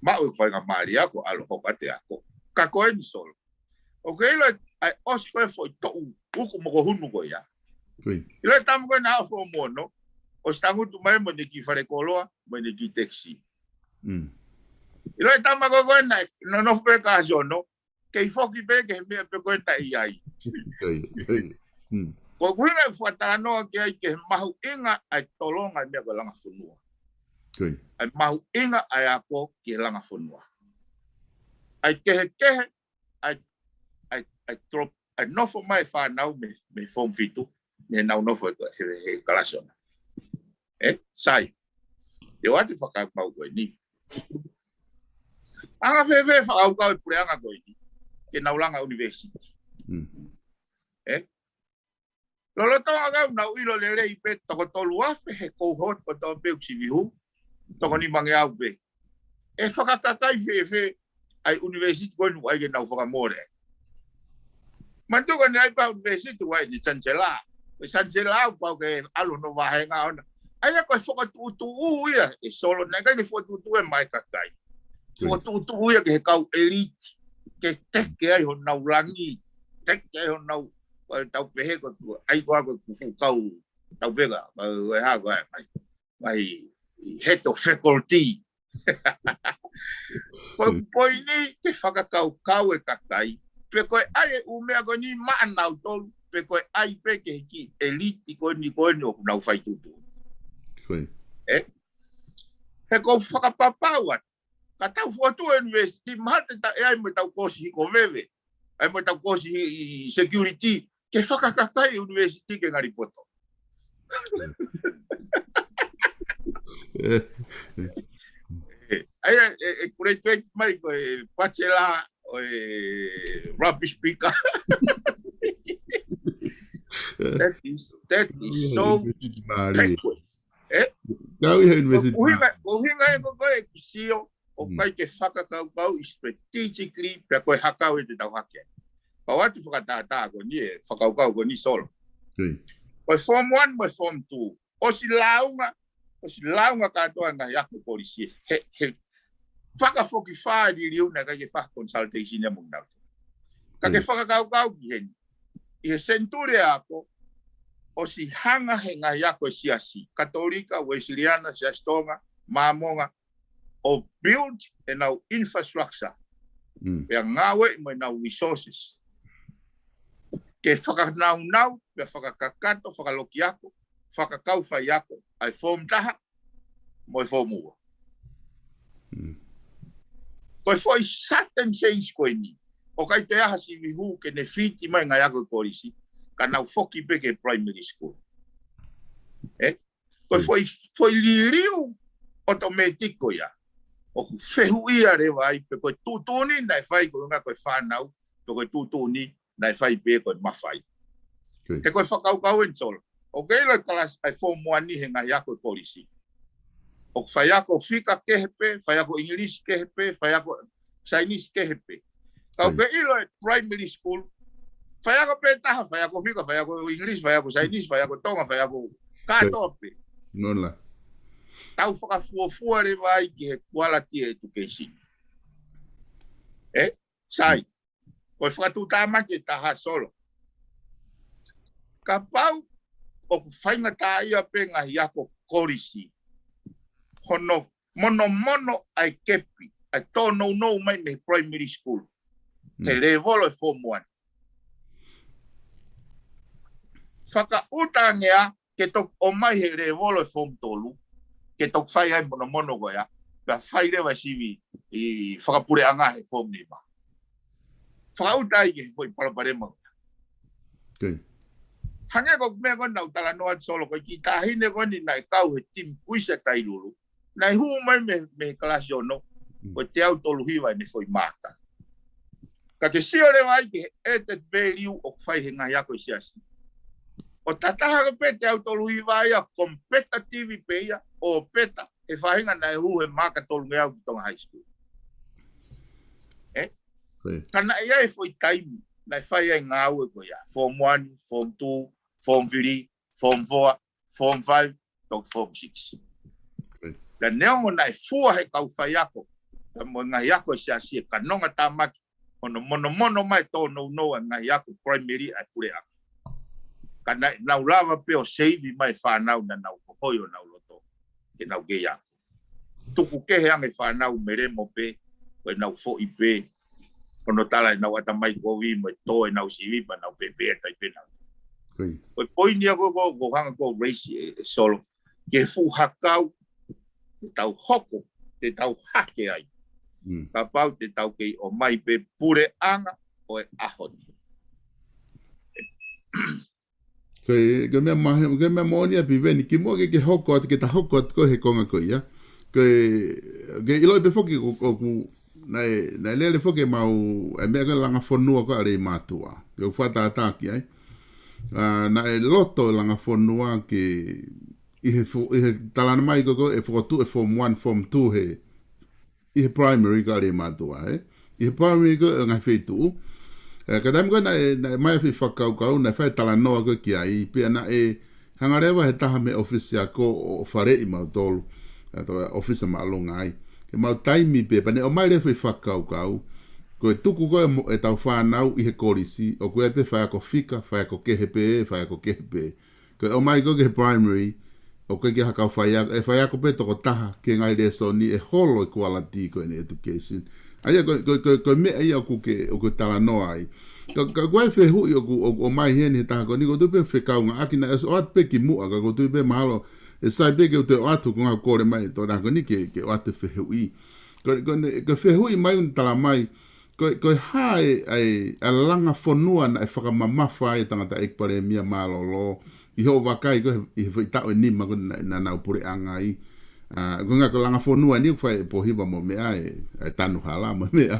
Maʻu e faingamālie ia ko e ʻalu hoko atu e ako. Ka ko eni Solo. ʻOku ke ʻilo ʻa e ʻosi ko e foʻi toʻu uku mokohunu ko ia. Kui. ʻIlo e tama ko ē naʻe aʻu form ono, ʻosi tangutu mai mo ʻene kiʻi fale koloa, mo ʻene kiʻi taxi. Mm. ʻIlo e tama ko ē naʻe nonofo pē kalasi ono, kei foki pē ki he meʻa pē ko ē naʻe ʻi ai. Kui, kui. Mm. Ko e ʻuhinga e fakatalanoa ki ai ki he mahuʻinga ʻa e tolonga e meʻa ko e langa fonua. Kui. ʻA e mahuʻinga ʻa e ako ki he langa fonua. ʻA e kehekehe, ʻa e, ʻa e, ʻa e drop, ʻa e nofo mai e fānau mei, mei he form fitu, mei heʻenau nofo he, he, he kalasi ono. Eh, sai. Te u ʻoatu e fakakaukau ko eni. Anga fēfē e fakakaukau e puleʻanga ko eni ke nau langa university. Mm. Eh? Lolotonga ʻoku nau ʻilo lelei pē toko tolu afe he cohort kotoa pē ʻoku sivi hū, toko nimangeau pē. ʻE fakakakai fēfē ʻa e university ko eni ʻoku ʻai ke nau fakamole ai. Manatuʻi ko eni ʻai pē ʻa e university ʻoku ʻai ʻene chancellor. ʻE chancellor ʻoku pau ke ʻalu hono vāhenga ʻona. ʻA ia ko e fakatuʻutuʻu ia ʻe Solo, naʻe ʻikai ke fakatuʻutuʻu ia maʻa e kakai. Fokotuʻutuʻu ia ki he kau ʻeliti, ke teke ai honau langi, teke ai honau, ʻa e tau pehē ko e, ʻai ko ā ko e kufu kau, tau pehē ka, ʻa e, ʻa e hā ko ā, mai, mai, head of faculty. Ko e poini ke fakakaukau e kakai, pe ko e ʻai e ʻū meʻa ko eni maʻanautolu, pe ko e ʻai pē ki he kiʻi ʻeliti ko eni ko eni ʻoku nau fai tuʻutuʻuni. Kui. Eh? He ʻoku ou fakapapau atu, ka tau fokotuʻu e university, mahalo te ta ʻai mo e tau kosi hiko veve, ʻai mo e tau kosi hi-, hi-, security, ke fakakakai e university ke ngali poto. Eh. Eh, ʻa ia, e, e graduate mai ko e bachelor ʻo e rubbish picker. That is, that is so backward. Eh? Kau ʻi he university. ʻUhinga, ʻuhinga e ko ko e kusio, ʻoku ʻikai ke fakakaukau ʻi strategically, pea ko e hā e kau ʻe te tau hake ai. Pau atu fakatātā ko eni e fakakaukau ko eni Solo. Kui. Ko e form one mo e form two. ʻOsi lāunga, ʻosi lāunga kātoa e ngaahi ako kolisi. He, he fakafokifā e liliu naʻe ʻikai ke fai consultation ia mo nau. Ka ke fakakaukau ki heni. ʻI he senituli ako, ʻosi hanga he ngaahi ako e siasi, Katolika, Uēsiliana, Siasi Tonga, Māmonga, ʻo build ʻenau infrastructure, mm, pea ngāueʻi mo ʻenau resources. Ke fakanaunau, pea fakakakato, fakalokiako, fakakau faiako, ʻa e form taha, mo e form ua. Mm. Ko e foʻi sudden change ko eni, ʻoku ʻikai toe ʻi ai ha sivi hū ke ne fiti mai ngaahi ako e kolisi, ka nau foki pē ki he primary school. Eh? Ko e, mm, foʻi, foʻi liliu automatic ko ia. ʻOku fehuʻia leva ai pe ko e tuʻutuʻuni naʻe fai ko e ʻuhinga ko e fānau, pe ko e tuʻutuʻuni naʻe fai pē ko e mafai. Kui. He ko e fakakaukau eni Solo. ʻOku ke ʻilo e kalasi ʻa e form one he ngaahi ako e kolisi. ʻOku faiako fika kehe pē, faiako English kehe pē, faiako Chinese kehe pē. Kau ke ʻilo e primary school, faiako pē taha, faiako fika, faiako English, faiako Chinese, faiako Tonga, faiako kātoa pē. Tau fakafuofua leva ai ki he quality education. ʻE, sai. Ko e fakatuʻutāmaki ʻe taha Solo. Kapau ʻoku faingataʻaʻia pē ngaahi ako kolisi, hono monomono ʻa e kepi, ʻa e tōnounou mai mei he primary school, he lēvolo e form one. Fakaʻuta ange ā, ke toki ʻomai he lēvolo e form tolu, ke toki fai ai monomono ko ia, pea fai leva sivi ʻi fakapuleʻanga he form nima. Fakaʻuta ai ke he foʻi palopalema ko ia. Hangē ko e meʻa ko eni naʻa ku talanoa atu Solo ko e kiʻi taʻahine ko eni naʻe kau he team kuisa Tailulu. Naʻe hū mai mei, mei he kalasi ono, ko e teau tolu hiva ʻene foʻi maaka. Ka ke sio leva ai ki he added value ʻoku fai he ngaahi ako ʻa e siasi. ʻO tatau pē teau tolu hiva ia competitive pē ia, ʻo peta, he faʻahinga naʻe hū he maaka tolungeau ki Tonga High School. ʻE? Ka naʻe ʻi ai e foʻi taimi, naʻe fai ai ngāue ko ia. Form one, form two, form three, form four, form five, toki form six. Pea neongo naʻe fua he kau faiako, pea mo e ngaahi ako ʻa e siasi e kanonga tāmaki, hono monomono mai tōnounou ʻa e ngaahi ako primary ʻa e puleʻanga. Ka naʻa nau lava pē ʻo seivi mai fānau naʻa nau hohoi ʻo nau loto ke nau kei ako. Tuku kehe ange fānau melemo pē, ko ʻenau foʻi pē, hono tala ʻenau ʻatamai kovi mo e tō ʻenau sivi pea nau pēpē ʻatai pē nau. Ko e poini ia ko, ko, ko hanga ko raise e, e Solo. Ke fuʻu hakau, te tau hoko, te tau hake ai. Kapau te tau kei ʻomai pē puleʻanga ʻo e ʻaho ni. Ko e, ko e meʻa mahe, ko e meʻa moʻoni ʻa Piveni, kimuʻa ke, ke hoko atu, ke ta hoko atu ko e he konga ko ia. Ko e, ke ʻiloʻi pē foki ko, ko, ko, naʻe, naʻe lele foki ʻemau, e meʻa ko e langa fonua ko ʻa Leimātuʻa. Ke u fakatātā ki ai. ʻA, naʻe loto langa fonua ke, ʻi he fo-, ʻi he talanoa mai ko, ko e fokotuʻu e form one, form two he, ʻi he primary ko ʻa Leimātuʻa, ʻe? ʻI he primary ko e ngaahi feituʻu. ʻE, ka taimi ko ē naʻe, naʻe ʻomai e foʻi fakakaukau, naʻe fai talanoa ko ē ki ai, pea naʻe hanga leva he taha mei he ʻōfisi ako ʻo, ʻo faleʻi mautolu. ʻA, tō ʻōfisi māʻolunga ai. Ke mau taimi pē, pea ne ʻomai leva e foʻi fakakaukau. Ko e tuku ko ē mo-, e tau fānau ʻi he kolisi, ʻoku ʻi ai pē faiako fika, faiako kehe pē, faiako kehe pē. Ko e ʻomai ko ē ki he primary, ʻoku ʻikai ke ʻi ai ha kau faiako, ʻe faiako pē toko taha, ki he ngaahi lēsoni ʻe holo e quality ko eni education. ʻA ia ko, ko, ko, ko e meʻa ia ʻoku ke, ʻoku talanoa ai. Ka, ka ko e fehuʻi ʻoku, ʻoku ʻomai heni he taha ko eni, ko e tuʻu pē fekau ngā ʻaki naʻe ʻosi ʻoatu pē kimuʻa, ka ko e tuʻu pē mahalo, ʻe sai pē ke u toe ʻoatu ko e ngaahi kole mai, tō taha ko eni ke, ke ʻoatu e fehuʻi. Ko, ko ne, ko e fehuʻi mai un tala mai, ko, ko e hā e, ʻa e, ʻa e langa fonua naʻe fakamamafa ai e tangataʻeiki palēmia mālōlō, ʻi hoʻo vakai ko ē, ʻi he foʻi taʻu ʻe nima ko ē naʻa, naʻa nau puleʻanga ai. ʻA, ko e ngaahi ko e langa fonua ni ʻoku fai e pō hiva mo e meʻa ē, ʻa e tanu hala mo e meʻa.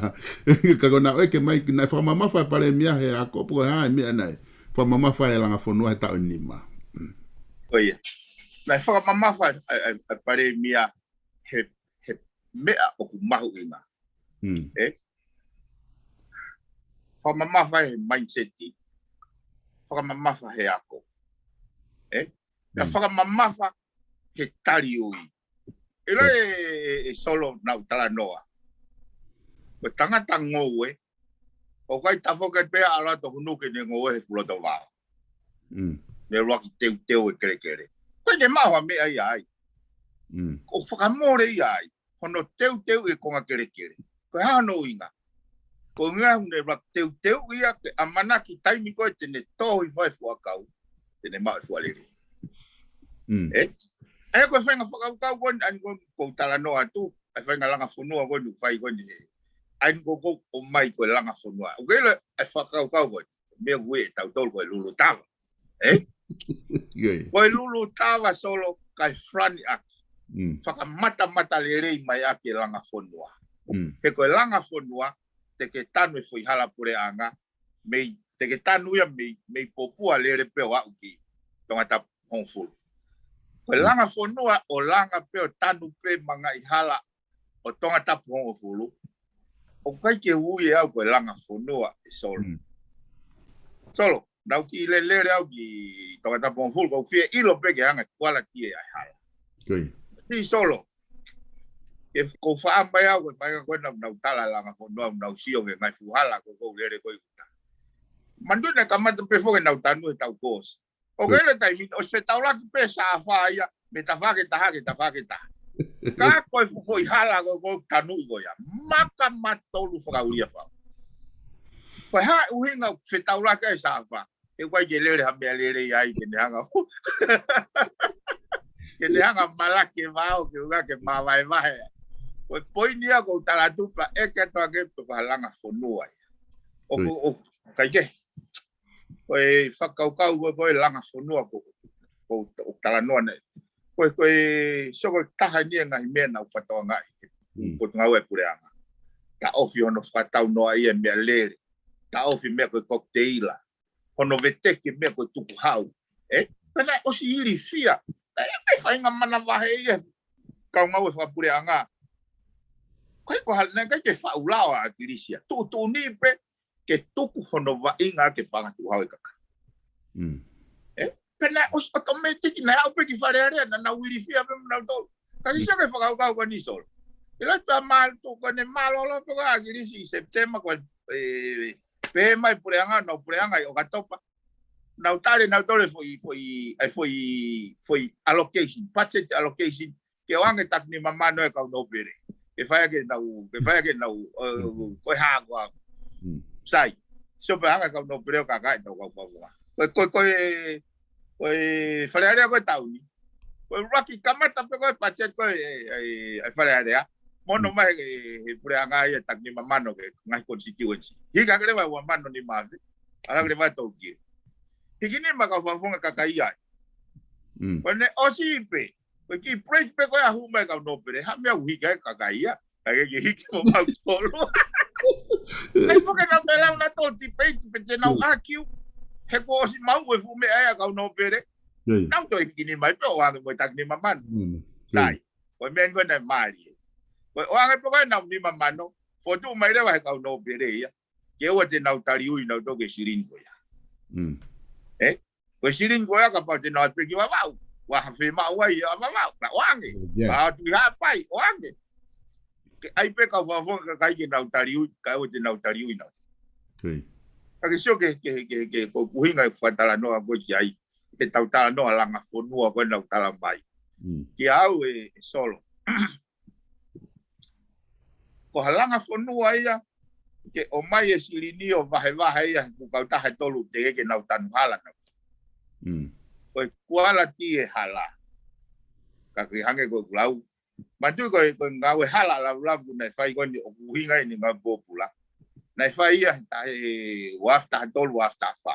Ka ko ʻenau ʻeke mai, naʻe fakamamafa e palēmia he ako pe ko e hā e meʻa naʻe fakamamafa e langa fonua he taʻu ʻe nima. Mm. Ko ia. Naʻe fakamamafa e, e, e palēmia he, he meʻa ʻoku mahuʻinga. Mm. ʻE? Fakamamafa he mindset. Fakamamafa he ako. ʻE? Ka Mm. fakamamafa he taliui. ʻIlo Mm. e, e, e Solo naʻa ku talanoa. Ko e tangata ngoue, ʻoku ʻikai tafoki pē ʻa e ʻalu atu ʻo hū ki heʻene ngoue he fuʻu loto vao. Mm. Mei he ʻuluaki teuteu e kelekele. Ko e ke maua meʻa ia ai. Mm. ʻOku fakamole ia ai. Hono teuteu e konga kelekele. Ko e hā hono ʻuhinga? Ko e ʻuhinga he ʻuluaki teuteu ia ke ʻamanaki taimi ko ē te ne tō hifo ai e fuʻu ʻakau, te ne maʻu e fuʻu lelei. Mm. ʻE? ʻE ko e faʻahinga fakakaukau ko eni, ʻa eni ko ē ʻoku ou talanoa atu, ʻa e faʻahinga langa fonua ko eni, fai ko eni he. ʻA eni ko ē ʻoku ʻomai ko e langa fonua. ʻOku ke ʻilo e fakakaukau ko eni. Meʻa ko ē ʻe tautolu ko e lulutava. ʻE? Ko e lulutava Solo kae front ʻaki. Mm. Fakamatamatalelei mai ʻaki e langa fonua. Mm. He ko e langa fonua, te ke tanu e foʻi hala puleʻanga, mei, te ke tanu ia mei, mei Popua lele pē ʻo aʻu ki Tongatapu hongofulu. Ko e langa fonua ʻo langa pē ʻo tanu pē ma ngaahi hala ʻo Tongatapu hongofulu. ʻOku ʻikai ke ui ʻe au ko e langa fonua, ʻe Solo. Solo, naʻá ku kiʻi lele au ki Tongatapu hongofulu, ʻoku ou fie ʻilo pē ki he anga e kualiti ʻa e hala. Siʻi Solo, ke kou faʻa mai au ko e faʻahinga ko ē naʻa nau tala langa fonua, naʻa nau sio ki he ngaahi fuʻu hala ko ē ʻoku ou lele ko ē ʻi ʻuta. Manatuʻi naʻe kamata pē foki ʻenau tanu he taʻu kuo ʻosi. ʻOku ʻi ai e taimi ʻosi fetaulaki pē Safa ia mei tafaʻaki ʻe taha ki he tafaʻaki ʻe taha. Ka ko e foʻi hala ko ē ʻoku tanuʻi ko ia, maka matolu fakaʻulia pau. Ko e hā e ʻuhinga ʻoku fetaulaki ai Safa? He ʻoku ʻikai ke lele ha meʻalele ia ai ke ne hanga ke ne hanga malaki e vao ke ʻuhinga ke māvaevae. Ko e poini ia ʻoku ou tala atu pē ʻe ke atu ake pe ko ha langa fonua ia. ʻOku ʻikai ke ko e fakakaukau ko ē ko e langa fonua ko ē ʻoku ou talanoa nei. Ko e, ko e, so ko e taha eni e ngaahi meʻa naʻa ku fakatokangaʻi he potungāue ʻa e puleʻanga. Taʻofi hono fakatau noa ia e meʻalele. Taʻofi meʻa ko e kokiteila. Hono veteki meʻa ko e tukuhau. Ē? Pea naʻe ʻosi ilifia. Naʻe ʻikai faʻahinga manavahē ia he kau ngāue fakapuleʻanga. Ko e ko e hala naʻe ʻikai ke faʻu lao ʻa ʻAkilisi ia. Tuʻutuʻuni pē ke tuku hono vaʻinga ke paʻanga tukuhau e kakai. Ē? Pea naʻe ʻosi automatic naʻe aʻu pē ki Fale Alea naʻa nau ilifia pē mo nautolu. Ka ʻi he sio ki he fakakaukau ko eni Solo. ʻIlo ʻe taha mālō tuʻu ko eni mālōlō pē ko ē ʻa ʻAkilisi ʻi Sepitema ko e, pē mai puleʻanga, nau puleʻanga ʻi ʻOkatopa. Nau tali nautolu e foʻi, foʻi, ʻa e foʻi, foʻi allocation, budget allocation, ke ʻoange taki nima mano e kau nōpele. Ke fai ʻaki ʻenau, ke fai ʻaki ʻenau, ē, ko e hā ko ā. Sai. Sio pē anga e kau nōpele ʻo kākaaʻi ʻenau kau pavua. Ko e, ko e, ko e, ko e Fale Alea ko e taʻu ni. Ko e ʻuluaki kamata pē ko e budget ko e, ē, ē, ē, Fale Alea. Mo hono ʻomai he, he puleʻanga ia taki nima mano ki he ngaahi constituency. Hiki hake leva ua mano nima afe. ʻAlu hake leva tolu kilo. Hiki nima kau fakafofonga kakai ai. Ko ʻene ʻosi pē. Ko e kiʻi break pē ko ē ʻa e hū mai e kau nōpele. Ha meʻa ʻoku hiki ai e kakai ia. Ka ke ke hiki mo mautolu. ʻIkai foki ke nau meʻa lau nautolu debate pe te nau argue. He kuo ʻosi maʻu e fuʻu meʻa ia ʻa e kau nōpele. Nau toe hiki nima ai pē ʻoange mo e taki nima mano. Sai. Ko e meʻa eni ko ē naʻe mālie. Ko e ʻoange pē ko ē ʻenau nima mano. Fotu mai leva he kau nōpele ia. Ke ʻoua te nau taliui nautolu ki he silini ko ia. Ē? Ko e silini ko ia kapau te nau ʻatu pē ki Vavaʻu. Ua ha fe maʻu ai ʻa Vavaʻu. Ka ʻoange. Ka ʻatu ʻi Haʻapai, ʻoange. Ke ʻai pē kau fakafofonga kakai ke nau taliui, kae ʻoua te nau taliui nautolu. Ka ke sio ki he, ki he, ki he, ki he, ko e ʻuhinga e fakatalanoa ko ē ki ai, ke tau talanoa langa fonua ko ē naʻa ku tala mai. Kiate au ē, ē Solo. Ko ha langa fonua ia, ke ʻomai e silini ʻo vahevahe ia he fuʻu kautaha ʻe tolu teʻeki ke nau tanu hala nautolu. Ko e kualiti e hala. Ka ke hangē ko ʻeku lau. Manatuʻi ko e, ko e ngāue hala laulavu naʻe fai ko eni ʻoku ʻuhinga eni ngāue pōpula. Naʻe fai ia he taʻu, he ua afe taha tolu, ua afe taha fā.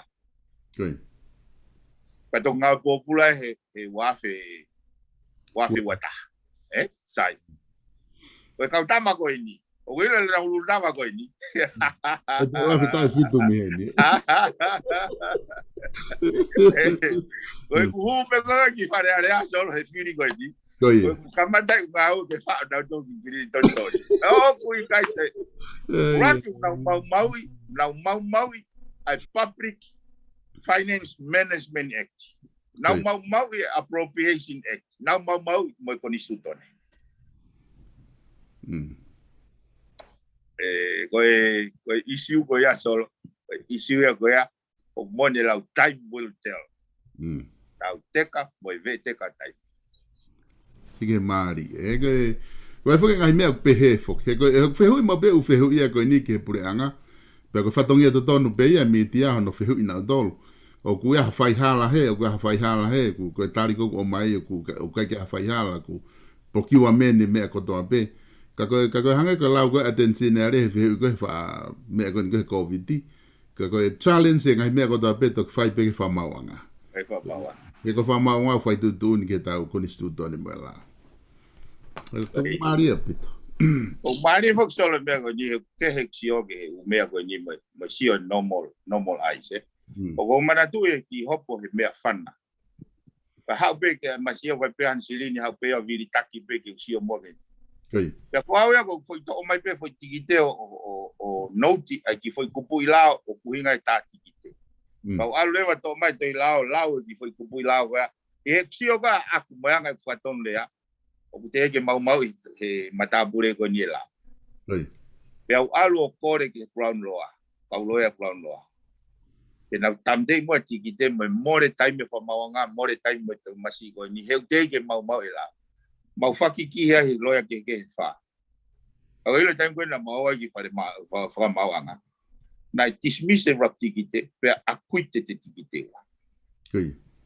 Ka toki ngāue pōpula he, he ua afe, ua afe ua taha. Ē? Sai. Ko e kau tama ko eni. ʻOku ʻilo ʻe he ʻulu tama ko eni. ʻE tau lafi taʻu fitu mei heni. Ko e kuhu me ko e ki Fale Alea Solo he fili ko eni. Ko ia. Ko e kamata ʻeku ngāue ke faʻu nautolu ki Kilinitoni. ʻOku ʻikai te. ʻUluaki nau maumauʻi, nau maumauʻi ʻa e Public Finance Management Act. Nau maumauʻi e Appropriation Act. Nau maumauʻi mo e konisitūtone. Ē, ko e, ko e issue ko ia Solo. Ko e issue ia ko ia. ʻOku moʻoni e lau time will tell. Tau teka, mo e veʻe teka taimi. Sike mālie. Ē, ko e, ko e foki ngaahi meʻa ʻoku pehē foki. He ko e, ʻoku fehuʻi maʻu pē ʻū fehuʻi ia ko eni ki he puleʻanga. Pea ko e fatongia totonu pē ia mītia hono fehuʻi nautolu. ʻOku ʻi ai ha faihala hē, ʻoku ʻi ai ha faihala hē, ʻoku, ko e tali ko ē ʻoku ʻomai, ʻoku, ʻoku ʻikai ke ʻi ai ha faihala, ʻoku pokiua meni meʻa kotoa pē. Ka ko e, ka ko e hangē ko e lau ko ē ʻa Teni Sineale he fehuʻi ko ē he faʻa meʻa ko eni ko ē he Covid. Ka ko e challenge e ngaahi meʻa kotoa pē toki fai pē ki he fakamaauʻanga. Ki he fakamaauʻanga. Ki he fakamaauʻanga ʻoku fai tuʻutuʻuni ki he tau konisitūtone mo e lao. ʻOku mālie ʻaupito. ʻOku mālie foki Solo e meʻa ko eni he ke he sio ki he ʻū meʻa ko eni mo, mo sio normal, normal eyes, ē. ʻOku ou manatuʻi e kiʻi hopo he meʻa fana. Ka haʻu pē ke masiʻi ʻo fai pē hano silini, haʻu pē ʻo vilitaki pē ke u sio mo ke. Pea ko au ia ko e foʻi toʻo mai pē foʻi tikite ʻo, ʻo, ʻo, ʻo nouti ai ki he foʻi kupuʻi lao ʻoku ʻuhinga e tā tikite. Pea u ʻalu leva toʻo mai toe lao, lao ki he foʻi kupuʻi lao ko ia. ʻI he sio ko ia ʻaku mo e anga e fakatonu lea, ʻoku teʻeki ke maumauʻi he matāpule ko eni e lao. Pea u ʻalu ʻo kole ki he Crown Law, kau loea Crown Law. Ke nau tāmateʻi muʻa e tikite mo e mole taimi e fakamaauʻanga, mole taimi mo e tau masiʻi ko eni, he ʻoku teʻeki ke maumauʻi e lao. Mau fakiki he ai loea kehekehe ʻe fā. ʻA ia ʻi he taimi ko ē naʻa mau ō ai ki fale ma-, fa-, fakamaauʻanga, naʻe dismiss e rap tikite, pea acquitted e tikite ua.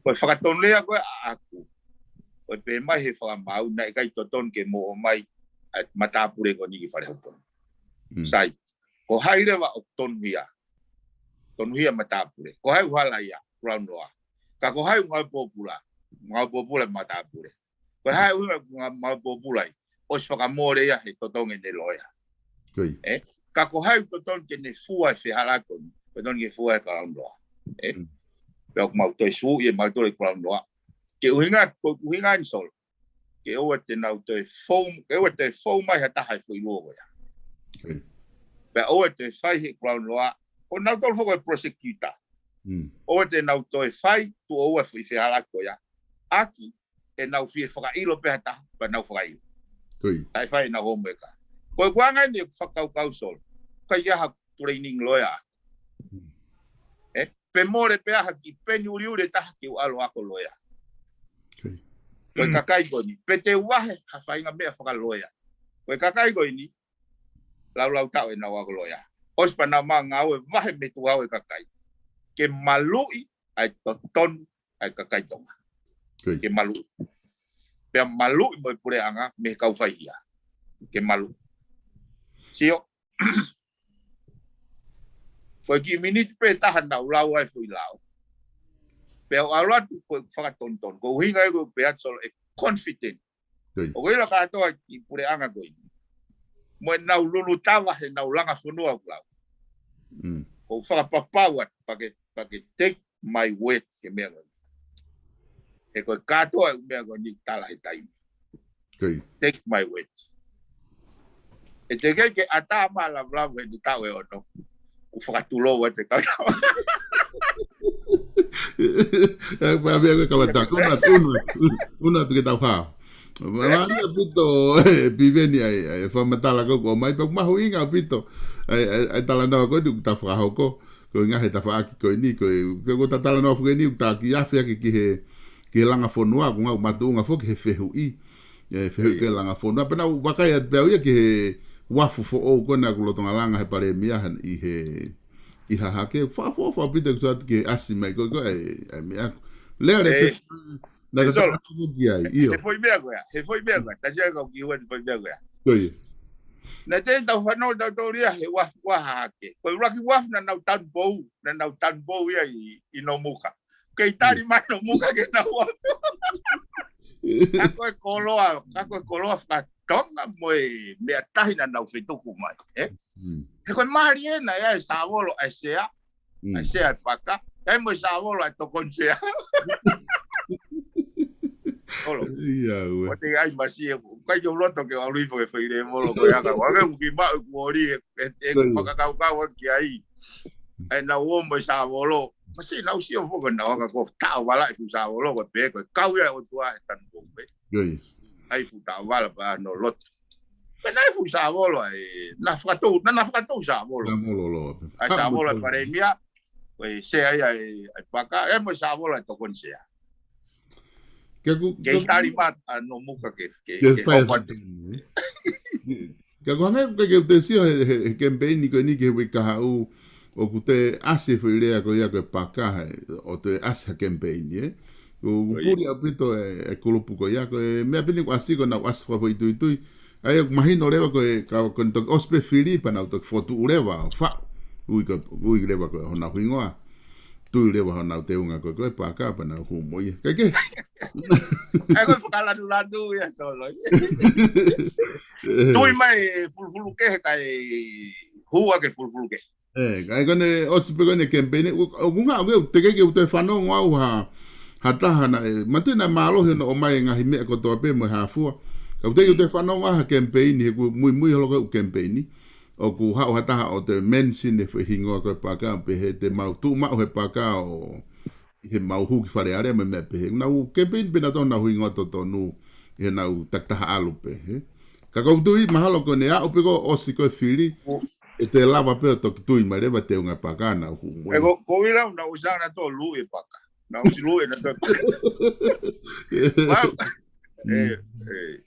Ko e fakatonu lea ko ē ʻaʻaku, ʻo pehē mai he fakamaau, naʻe ʻikai totonu ke mo ō mai ʻa e matāpule ko eni ki fale hopo. Sai, ko hai leva ʻoku tonuhia? Tonuhia matāpule. Ko hai ʻoku hala ia? Crown Law. Ka ko hai ʻoku ngāue pōpula? Ngāue pōpula matāpule. Ko hai ʻoku ngā-, ngāue pōpula ai? ʻOsi fakamole ia he totongi ʻene loea. Ka ko hai ʻoku totonu ke ne fua e fehālaaki ko eni? Totonu ke fua he Crown Law. Pea ʻoku mau toe sūʻi e mautolu e Crown Law. Ke ʻuhinga, ko e ʻuhinga eni Solo, ke ʻoua te nau toe fou, ke ʻoua toe fou mai ha taha he foʻi luo ko ia. Pea ʻoua toe fai he Crown Law, ko nautolu foki e prosecutor. ʻOua te nau toe fai, tuʻo ua foʻi fehālaaki ko ia. ʻAki, ʻe nau fie fakaʻilo pē ha taha, pea nau fakaʻilo. Taʻe fai ʻenau homework. Ko e ʻuhinga eni e fakakaukau Solo. ʻIkai ha training loea. Pe mole pē ha kiʻi peni uliuli ʻe taha ke u ʻalu ʻo ako loea. Ko e kakai ko eni, pe te u vahe ha faʻahinga meʻa fakaloea. Ko e kakai ko eni, laulau taʻu ʻenau ako loea. ʻOsi pea nau maʻu ngāue vahe mei tuʻa ʻo e kakai. Ke maluʻi ʻa e totonu ʻa e kakai Tonga. Ke maluʻi. Pea maluʻi mo e puleʻanga mei he kau faihia. Ke maluʻi. Sio, ko e kiʻi miniti pē taha naʻa ku lau ai foʻi lao. Pea u ʻalu atu ko e fakatonutonu. Ko e ʻuhinga ia ko e pea Solo e confident. ʻOku ʻilo kātoa e kiʻi puleʻanga ko eni. Mo ʻenau lulutava heʻenau langa fonua ʻoku lau. Ko e fakapapau atu, pea ke, pea ke take my word he meʻa ko eni. He ko e kātoa e meʻa ko eni tala he taimi. Take my word. ʻE teʻeki ke ʻatā mai ʻa Lavulavu he taʻu ʻe ono. ʻOku fakatulou atu e kau tau. ʻE, pea meʻa ko e kau tau. Una, una, una tu ke tau hao. Mālie ʻaupito, ʻe, Piveni ai, ai, fakamatala ko ē ʻoku ʻomai, pea ʻoku mahuʻinga ʻaupito. Ai, ai, ai talanoa ko eni ʻoku ta fakahoko. Ko e ngaahi tafaʻaki ko eni, ko e, ko e, ko e talanoa foki eni, ʻoku ta kiʻi afe ake ki he, ki he langa fonua, ko e ngaahi matuʻunga foki he fehuʻi. ʻE, fehuʻi ki he langa fonua. Pea naʻa ku vakai atu pē au ia ki he uafu foʻou ko ena ʻoku lolotonga langa he palēmia ʻi he, ʻi Hahake. Fakaʻofoʻofa ʻaupito ʻeku sio atu ki he ʻasi mai ko ē, ko e, ʻa e meʻa. Lea le pe-, naʻa ta talanoa ki ai, ʻio. He foʻi meʻa ko ia, he foʻi meʻa ko ia. Tasi ai kau kiʻi ua he foʻi meʻa ko ia. Ko ia. Naʻe teʻeki tau fanongo tautolu ia he uafu ko ē ʻa Hahake. Ko e ʻuluaki uafu naʻa nau tanupou, naʻa nau tanupou ia ʻi, ʻi Nomuka. Kei tali mai Nomuka ke nau uafu. Ka ko e koloa, ka ko e koloa fakatonga mo e meʻa tahi naʻa nau fetuku mai, ē? He ko e mālie ena ia e Savolo ʻa e sea, ʻa e sea e paka, ʻa e mo e Savolo ʻa e tokoni sea. Olo. ʻIo, ʻoua te ai masi e, ʻikai ke u loto ke u ʻalu hifo ke fai le molo ko ia ka, ʻoua ke u kiʻi maʻu e kuoli e, e, e fakakaukau atu ki ai. ʻA e nau ō mo e Savolo. Masi nau sio foki nau aka ko taʻo vala e fuʻu Savolo ko e pē ko e kau ia ʻOtua he tanupou pē. ʻA e fuʻu taʻo vala pea no loto. Pea naʻe fuʻu Savolo ʻa e, naʻa fakatou, naʻa, naʻa fakatou Savolo. Savolo loa pē. ʻA e Savolo ʻa e palēmia, ko e sea ia ʻa e, ʻa e paka, ʻa e mo e Savolo ʻa e tokoni sea. Kei tali mai ʻa Nomuka ke, ke, ke fai hoko atu. Ka ko e hangē ʻoku ʻikai ke u toe sio he, he, he kemipeini ko eni ki he uike kahaʻu ʻoku toe ʻasi e foʻi lea ko ia ko e paka he, ʻo toe ʻasi ha kemipeini, ē. ʻOku puli ʻaupito e, e kulupu ko ia ko e meʻa pē eni ʻoku ʻasi ko ʻenau ʻasi fakafoʻituitui. ʻA ia ʻoku mahino leva ko e, ka, ko ʻene toki ʻosi pē fili pea nau toki fokotuʻu leva, faʻu. Ui ko, ui leva ko honau hingoa. Tui leva honau teunga ko e, ko e paka pea nau hū mo ia. Kae kehe. ʻA e ko e fakalanulanu ia Solo. Tui mai e fulufulu kehe kae hū ake fulufulu kehe. ʻE, kae ko ʻene ʻosi pē ko ʻene kemipeini, ʻoku, ʻoku ngā, ʻoku teʻeki ke u toe fanongo au ha, ha taha naʻe, mātuʻaki naʻe mālohi hono ʻomai e ngaahi meʻa kotoa pē mo e hā fua. Ka ʻoku teʻeki ke u toe fanongo ha kemipeini, he ʻoku muimui holo ko e ʻū kemipeini. ʻOku haʻu ha taha ʻo toe mention e foʻi hingoa ko e paka, pehē te mau tuʻu maʻu he paka ʻo ʻi heʻemau hū ki Fale Alea mo e meʻa pehē. Nau kemipeini pē nautolu ʻenau hingoa totonu ʻi heʻenau takitaha ʻalu pē, hē. Ka ʻoku ou tui mahalo ko ʻene aʻu pē ko ē ʻo ʻosi ko ē fili, ʻe toe lava pē ʻo toki tui mai leva e teunga paka naʻa nau hū mo ia. Ko, ko ʻuhinga naʻa nau ʻosi ʻana tolu e paka. Naʻa nau ʻosi lue nautolu. Wow. Mm. ʻE,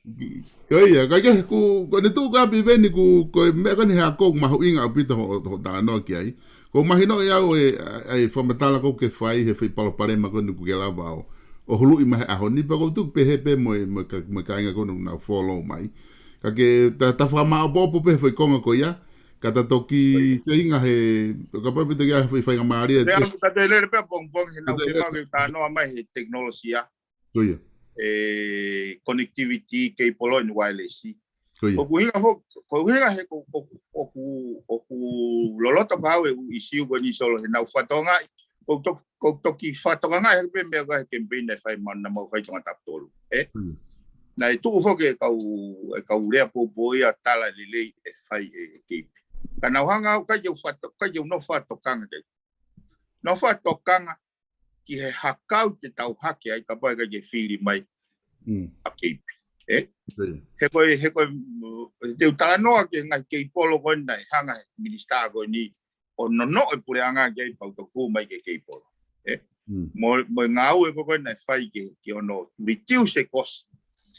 ʻe. Ko ia, ka ke, ku, ko ʻene tuʻu ko ē ʻa Piveni ku, ko e meʻa ko eni he ako mahuʻinga ʻaupito hoʻo, hoʻo talanoa ki ai. ʻOku mahinoʻi au e, ʻa e fakamatala ʻoku ke fai he foʻi palopalema ko eni ʻoku ke lava ʻo, ʻo huluʻi mai he ʻaho ni, pea ʻoku ou tui ʻoku pehē pē mo e, mo e ka-, mo e kāinga ko eni ʻoku nau follow mai. Ka ke ta, ta fakamāʻopoʻopo pē he foʻi konga ko ia, ka ta toki feinga he, kapau ʻe toki ʻi ai ha foʻi faingamālie. Pea ʻoku ta toe lele pē ʻapongipongi he naʻa ku feinga ke talanoa mai he tekinolosia. Ko ia. E, connectivity, cable and wireless. Ko ia. ʻOku ʻuhinga fo-, ʻoku ʻuhinga he ko, ʻoku, ʻoku, ʻoku loloto pau e ʻū ʻisiū ko eni Solo he naʻa ku fakatokangaʻi. ʻOku to-, ʻoku toki fakatokangaʻi hake pē meʻa ko ē he kemipeini naʻe fai maʻa, naʻa mau fai Tongatapu tolu. Ē? Ko ia. Naʻe tuʻu foki e kau, e kau lea poupou ia tala lelei e fai e, e keipi. Ka naʻa ku hanga au ʻikai ke u fakato-, ʻikai ke u nofo fakatokanga ke. Nofo fakatokanga ki he hakau te tau hake ai kapau ʻe ʻikai ke fili mai Mm. ʻa keipi. Ē? Ko ia. He ko e, he ko e, mm, te u talanoa ki he ngaahi keipolo ko eni naʻe hanga he minisitā ko eni ʻo nonoʻo e puleʻanga ki ai pea u toki hū mai ki he keipolo. Ē? Mm. Mo, mo e ngāue ko ē ko ē naʻe fai ke, ke ʻoua naʻa reduce e cost.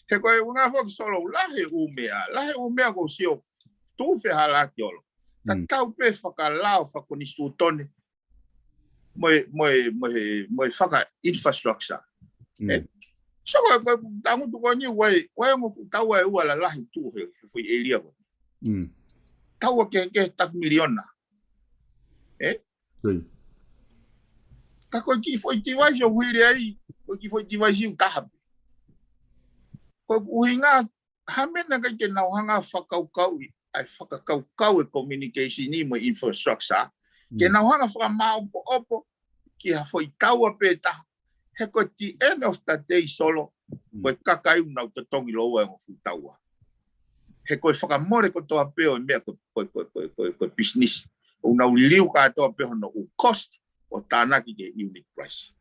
He ko e ʻuhinga foki Solo ʻoku lahi e ʻū meʻa, lahi e ʻū meʻa ʻoku ou sio tuʻu fehālaaki ʻolo. Mm. Tatau pē fakalao fakakonisitūtone mo e, mo e, mo e, mo e faka-infrastructure. Mm. Ē? So, ko e, ko e tangutu ko eni ʻoku ʻi ai, ʻoku ʻi ai e ongo fuʻu taua ʻe ua lalahi tuʻu he, he foʻi ʻēlia ko eni. Mm. Taua kehekehe taha miliona. Ē? Ko ia. Ka ko e kiʻi foʻi device ʻoku hili ai, ko e kiʻi foʻi device ʻe taha pē. Ko e ʻuhinga ha meʻa naʻe ʻikai ke nau hanga fakakaukauʻi, ʻa e fakakaukau e communication ni mo e infrastructure. Ke Mm. nau hanga fakamāʻopoʻopo ki ha foʻi taua pē taha. He ko e the end of the day Solo, Mm. ko e kakai ʻoku nau totongi lōua e ongo fuʻu taua. He ko e fakamole kotoa pē ʻo e meʻa ko, ko, ko e business. ʻOku nau liliu kātoa pē hono ʻū cost ʻo tānaki ki he unit price.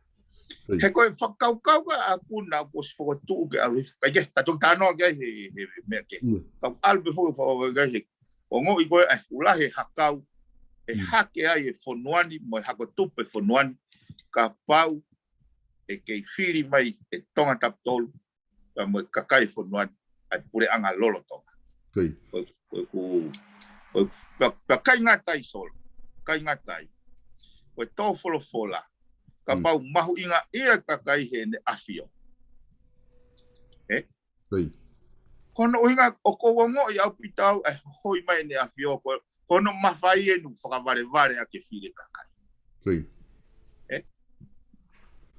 Ko ia. He ko e fakakaukau ko ē ʻaʻaku naʻa ku ʻosi fokotuʻu ke ʻalu hifo. Kae kehe, ta toki talanoa ki ai he, he, he meʻa kehe. Ia. Kau ʻalu pē foki fakakaukau ki ai he, ʻoku ou ongoʻi ko ē ʻa e fuʻu lahi e hakau, ʻe Mm. hake ai e fonua ni, mo e hako tupu e fonua ni, kapau ʻe kei fili mai e Tongatapu tolu, pea mo e kakai e fonua ni, ʻa e puleʻanga lolotonga. Ko ia. Ko, ko, ko, ko, pea, pea ʻikai ngata ai Solo. ʻIkai ngata ai. Ko e tō folofola. Kapau Mm. mahuʻinga ia kakai heʻene ʻafio. Ē? Ko ia. Ko hono ʻuhinga ʻoku ou ongoʻi ʻaupito au ʻa e hoi mai ʻene ʻafio ko, ko hono mafai ʻene fakavalevale ʻa e fili kakai. Ko ia. Ē?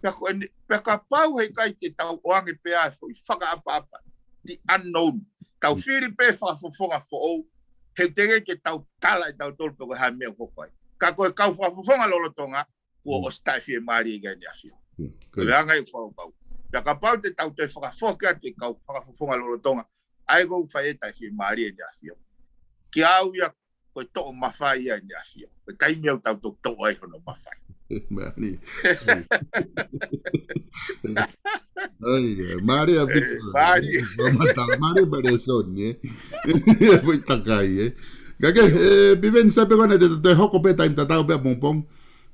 Pea ko eni, pea kapau he ʻikai te tau ʻoange pē ʻa e foʻi fakaʻapaʻapa. The unknown. Tau Mm. fili pē fakafofonga foʻou. He teʻeki ke tau tala ʻe tautolu pe ko e hā e meʻa ʻoku hoko ai. Ka ko e kau fakafofonga lolotonga, kuo Mm. ʻosi taʻefiemālie ki ai ʻene ʻafio. Mm. Ko Ko ia. e anga e fakakaukau. Pea kapau te tau toe fakafoki atu e kau fakafofonga lolotonga. ʻA ia ʻoku fai e taʻefiemālie ʻene ʻafio. Ki au ia ko e toʻo mafai ia ʻene ʻafio. Ko e taimi ia ʻoku tau toʻo ai hono mafai. Mālie. ʻAi, ʻai, mālie ʻaupito. Ē, mālie. Mālie, mālie pale soni, ē. Foʻi takai, ē. Kae kehe, ē, Piveni sai pē ko ena te, te hoko pē taimi tatau pē ʻapongipongi.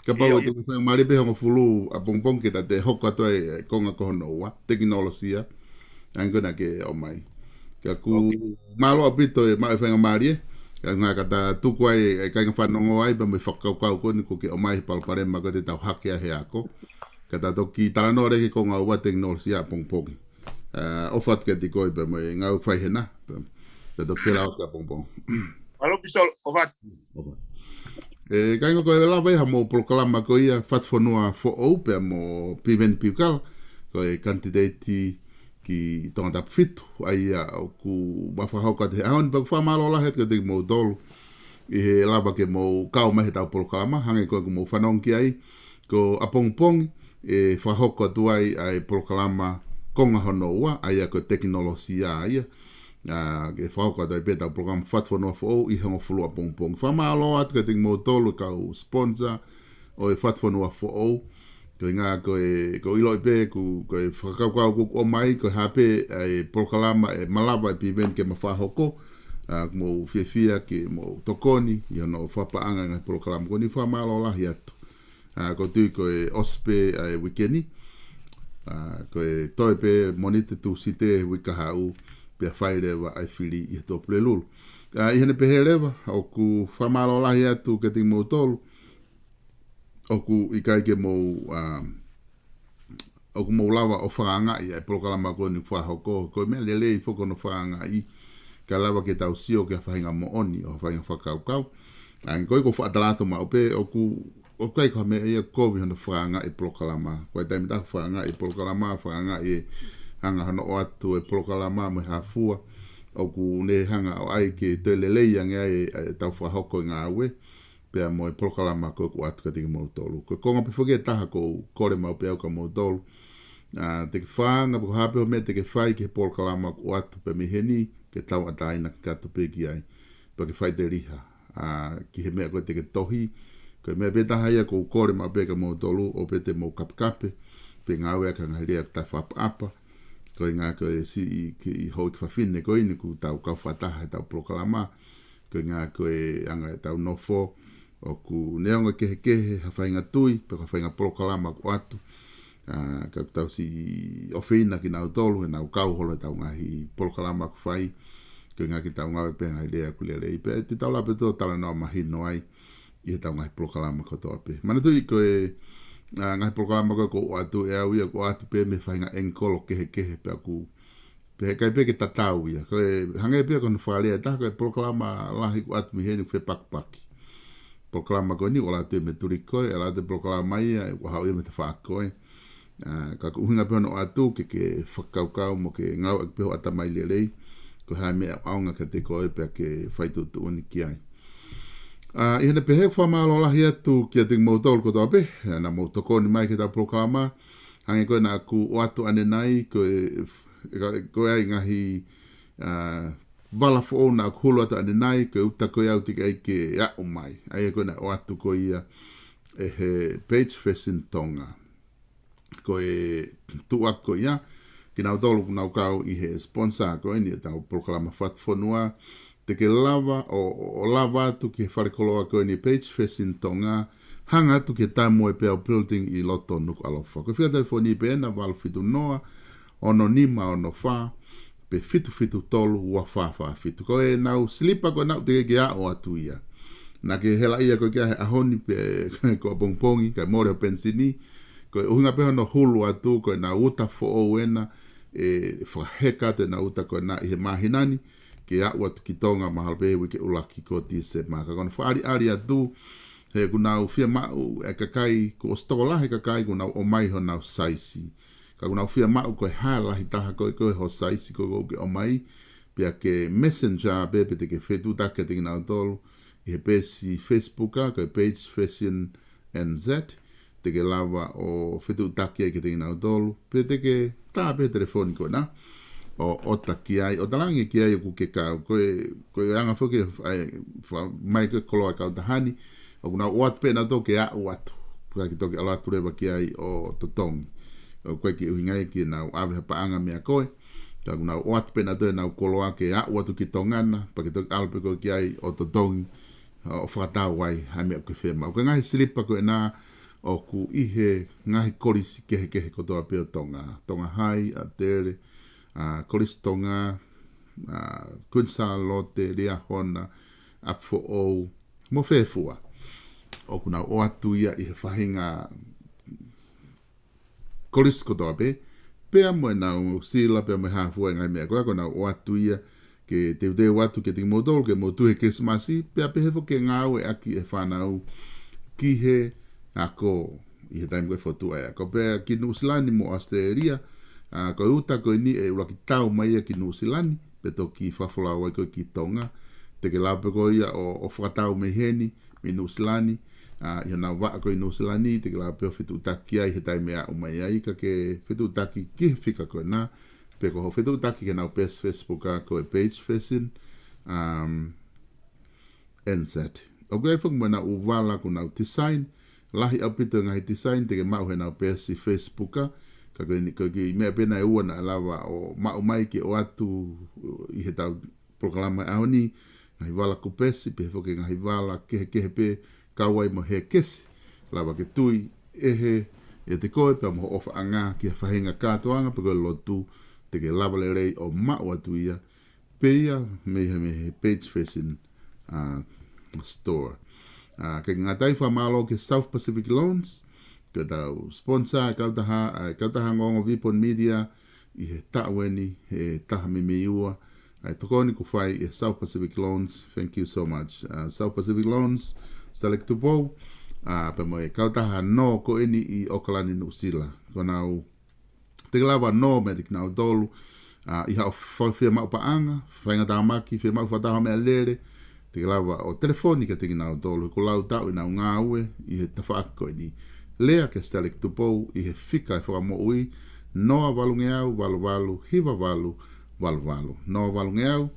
Kapau ʻIo, ʻe te ʻio. fai mālie pē hongofulu ʻapongipongi ke ta toe hoko atu ai e konga ko hono ua, tekinolosia. ʻA ia ko ena ke ʻomai. Ka ʻoku Ok. mālō ʻaupito e maʻu e faingamālie. Ka ngā ka ta tuku ai, e kāinga fanongo ai, pea mo e fakakaukau ko eni ʻoku ke ʻomai he palopalema ko ē te tau hake ai he ako. Ka ta toki talanoa leva ki he konga ua tekinolosia ʻapongipongi. Ā, ʻofa atu kiate koe pea mo e ngāue ʻoku fai hena. Pea ta toki felāveʻi ʻapongipongi. Mālō Piveni, ʻofa atu. ʻOfa. Ē, kāinga ko e lava ia haʻamou polokalama ko ia Fatufonua Foʻou pea mo Piveni Piukala, ko e kanititeiti ki Tongatapu fitu, ʻa ia ʻoku mau fakahoko atu he ʻaho ni, pea ʻoku fakamālō lahi atu kiate kimoutolu ʻi he lava ke mou kau mai heʻetau polokalama, hangē ko ē ʻoku mou fanongo ki ai, ko ʻapongipongi, ʻe fakahoko atu ai ʻa e polokalama konga hono ua, ʻa ia ko e tekinolosia ia. ʻA, ke fakahoko atu ai pē ʻetau polokalama Fatufonua Foʻou ʻi he hongofulu ʻapongipongi. Fakamālō atu kiate kimoutolu kau sponsor ʻo e Fatufonua Foʻou. Ko e ʻuhinga ko e, ʻoku ou ʻiloʻi pē ʻoku, ko e fakakaukau ʻoku ʻomai, ko e hā pē ʻa e polokalama ʻe malava ʻe Piveni ke ma fakahoko, ʻa, mou fiefia ke mou tokoni ʻi hono fakapaʻanga e ngaahi polokalama ko eni. Fakamālō lahi atu. ʻA, ʻoku ou tui ko e ʻosi pē ʻa e uike ni. ʻA, ko e toe pē Mōnite, Tūsite he uike kahaʻu, pea fai leva ʻa e fili ʻi he tuʻapulelulu. ʻA, ʻi heʻene pehē leva, ʻoku fakamālō lahi atu kiate kimoutolu ʻoku ʻikai ke mou, ʻa, ʻoku mou lava ʻo fakaangaʻi ʻa e polokalama ko eni fakahoko. Ko e meʻa lelei foki hono fakaangaʻi, kae lava ke tau sio ki ha faʻahinga moʻoni ʻo ha faʻahinga fakakaukau. ʻA, ko e ʻoku ou fakatalanoa atu maʻu pē, ʻoku, ʻoku ʻikai ko ha meʻa ia kovi hono fakaangaʻi e polokalama. Ko e taimi ʻoku fakaangaʻi e polokalama, fakaangaʻi e anga hono ʻoatu e polokalama mo e hā fua, ʻoku ne hanga ʻo ʻai ke toe lelei ange ai ʻetau fakahoko e ngāue pea mo e polokalama ko ē ʻoku ʻoatu kiate kimoutolu. Ko e konga pē foki ʻe taha ʻoku ou kole maʻu pē au kia moutolu, ʻa, te ke fakaangaʻi pe ko e hā pē ha meʻa te ke fai ki he polokalama ʻoku ʻoatu pē mei heni, ke tauʻatāina kakato pē ki ai, pea ke faʻiteliha, ʻa, ki he meʻa ko ē te ke tohi. Ko e meʻa pē taha ia ʻoku ou kole maʻu pē kia moutolu, ʻoua pē te mou kapekape pe ngāueʻaki ha ngaahi lea ʻoku taʻefakaʻapaʻapa. Ko e ʻuhinga ko e siʻi kiʻi houʻeiki fafine ko eni ʻoku tau kau fakataha heʻetau polokalama. Ko e ʻuhinga ko e anga ʻetau nofo, ʻoku neongo e kehekehe ha faʻahinga tui pe ko ha faʻahinga polokalama ʻoku ʻoatu, ʻa, ka ʻoku tau siʻi ʻofeina kinautolu heʻenau kau holo heʻetau ngaahi polokalama ʻoku fai. Ko e ʻuhinga ke tau ngāueʻaki pē ha ngaahi lea ʻoku lelei, pea te tau lava pē ʻo talanoa mahino ai ʻi heʻetau ngaahi polokalama kotoa pē. Manatuʻi ko e, ʻa, ngaahi polokalama ko ē ʻoku ou ʻoatu ʻe au ia, ʻoku ou ʻoatu pē mei he faʻahinga ʻengikolo kehekehe, pea ʻoku, pea heʻikai pē ke tatau ia. Ko e hangē pē ko hono fakalea ʻe taha, ko e polokalama lahi ʻoku ʻoatu mei heni ʻoku fepakipaki. Polokalama ko eni ʻoku ʻalu atu ia mei he tuliki ko ē, ʻalu atu e polokalama ia ʻoku haʻu ia mei he tafaʻaki ko ē. ʻA, ka ko e ʻuhinga pē hono ʻoatu ke ke fakakaukau mo ke ngāueʻaki pē ho ʻatamai lelei, ko e hā e meʻa ʻoku ʻaonga kiate koe pea ke fai tuʻutuʻuni ki ai. ʻA, ʻi heʻene pehē, fakamālō lahi atu kiate kimoutolu kotoa pē, ʻa, naʻa mou tokoni mai ki heʻetau polokalama. Hangē ko ē naʻa ku ʻoatu ʻanenai, ko e, ko e ʻai ngaahi, ʻa, vala foʻou naʻa ku hulu atu ʻanenai, ko e uta ko ē ʻoku teʻeki ai ke aʻu mai. ʻA ia ko ē naʻe ʻoatu ko ia ʻe he Page Fashion Tonga. Ko e tuʻuaki ko ia, kinautolu ʻoku nau kau ʻi he sponsor ko eni ʻetau polokalama Fatufonua, te ke lava ʻo, ʻo, ʻo lava atu ki he falekoloa ko eni Page Fashion Tonga, hanga atu ki he Tamuepeau Building ʻi loto Nukuʻalofa. Ko e fika telefoni pē ena, valu fitu noa, ono nima ono fā, pe fitu fitu tolu, ua fā fā fitu. Ko ʻenau silipa ko ena ʻoku teʻeki ke aʻu atu ia. Naʻa ke helaʻia koe ki ai he ʻaho ni pe ko ʻapongipongi, kae mole hoʻo penisini. Ko e ʻuhinga pē hono hulu atu, ko ʻenau uta foʻou ena, ʻe fakaheka atu ʻenau uta ko ena ʻi he māhina ni, ke aʻu atu ki Tonga mahalo pē he uike ʻuluaki ko Tīsema. Ka ko hono fakaʻaliʻali atu, he ʻoku nau fiemaʻu e kakai, kuo ʻosi tokolahi e kakai ʻoku nau ʻomai honau saisi. Ka ʻoku nau fiemaʻu ko e hā e lahi taha ko ē, ko ē ho saisi ko ē ʻoku ke ʻomai, pea ke messenger pē, pe te ke fetuʻutaki kiate kinautolu ʻi he peesi Facebook, ʻa, ko e Page Fashion N Z, te ke lava ʻo fetuʻutaki ai kiate kinautolu, pe te ke tā pē he telefoni ko ena ʻo ʻota ki ai, ʻo talaange ki ai ʻoku ke kau. Ko e, ko e anga foki ʻa e, fa-, mai ko ē koloa e kautaha ni, ʻoku nau ʻoatu pē ʻenautolu ke aʻu atu, pea ke toki ʻalu atu leva ki ai ʻo totongi. ʻOku ʻikai ke ʻuhinga ia ke nau ʻave ha paʻanga meia koe, ka ʻoku nau ʻoatu pē ʻenautolu ʻenau koloa ke aʻu atu ki Tonga na, pea ke toki ʻalu pē koe ki ai ʻo totongi, ʻo fakatau ai ha meʻa ʻoku ke fiemaʻu. Ko e ngaahi silipa ko ena ʻoku ʻi he ngaahi kolisi kehekehe kotoa pē ʻo Tonga. Tonga High, ʻAtele, ʻa, Kolisi Tonga, ʻa, Kuini Sālote, Liahona, ʻApifoʻou, mo fē fua. ʻOku nau ʻoatu ia ʻi he faʻahinga kolisi kotoa pē, pea mo e Niu Sila, pea mo e hā fua e ngaahi meʻa ko ē, ʻoku nau ʻoatu ia ke teuteu atu kiate kimoutolu, ke mou tui he Kilisimasi, pea pehē foki ke ngāueʻaki ʻe he fānau ki he ako ʻi he taimi ko ē fokotuʻu ai e ako. Pea ki Nuʻusila ni mo ʻAositelēlia, ʻa, ko e uta ko eni ʻe ʻuluaki tau mai ia ki Nuʻusila ni, pea toki fakafolau ai ko ē ki Tonga. Te ke lava pē koe ia ʻo, ʻo fakatau mei heni, mei Nuʻusila ni, ʻa, ʻi honau vaʻa ko ē ʻi Nuʻusila ni, te ke lava pē ʻo fetuʻutaki ai he taimi ʻe aʻu mai ai, ka ke fetuʻutaki ki he fika ko ena, pe ko hoʻo fetuʻutaki ki heʻenau peesi Facebook ʻa ko e Page Fashion, um, N Z. ʻOku ʻi ai foki mo ʻenau ʻū vala ʻoku nau design, lahi ʻaupito e ngaahi design te ke maʻu heʻenau peesi Facebook ʻa, ka ko e, ko e kiʻi meʻa pē ena ʻe ua naʻe lava ʻo maʻu mai ke ʻoatu ʻi heʻetau polokalama ʻaho ni, ngaahi vala kupesi, pehē foki ngaahi vala kehekehe pē, kau ai mo e hēkesi, lava ke tui ʻe he, ʻiate koe pea mo hoʻo ʻofaʻanga ki he faʻahinga kātoanga pe ko e lotu, te ke lava lelei ʻo maʻu atu ia, pē ia mei he, mei he Page Fashion, uh, Store. Uh, ke ngata ai fakamālō ki he South Pacific Loans, ko ʻetau sponsor e kautaha, ʻa e kautaha ongoongo Vipon Media, ʻi he taʻu eni, he taha meimei ua, ʻa e tokoni kuo fai ʻe South Pacific Loans, thank you so much. Uh, South Pacific Loans, Sitaleki Tupou, uh, pea mo e kautaha nō ko eni ʻi ʻOkalani Nuʻusila. Ko ʻenau, te ke lava nō meiate kinautolu, uh, ʻi haʻo fa-, fiemaʻu paʻanga, faʻahinga tāmaki, fiemaʻu fakataha meʻalele, te ke lava ʻo telefoni kiate kinautolu, he kuo lau taʻu ʻenau ngāue ʻi he tafaʻaki ko eni. Lea kia Sitaleki Tupou ʻi he fika ʻe fakamoʻui, noa valungeau, valu valu, hiva valu, valu valu. Noa valungeau,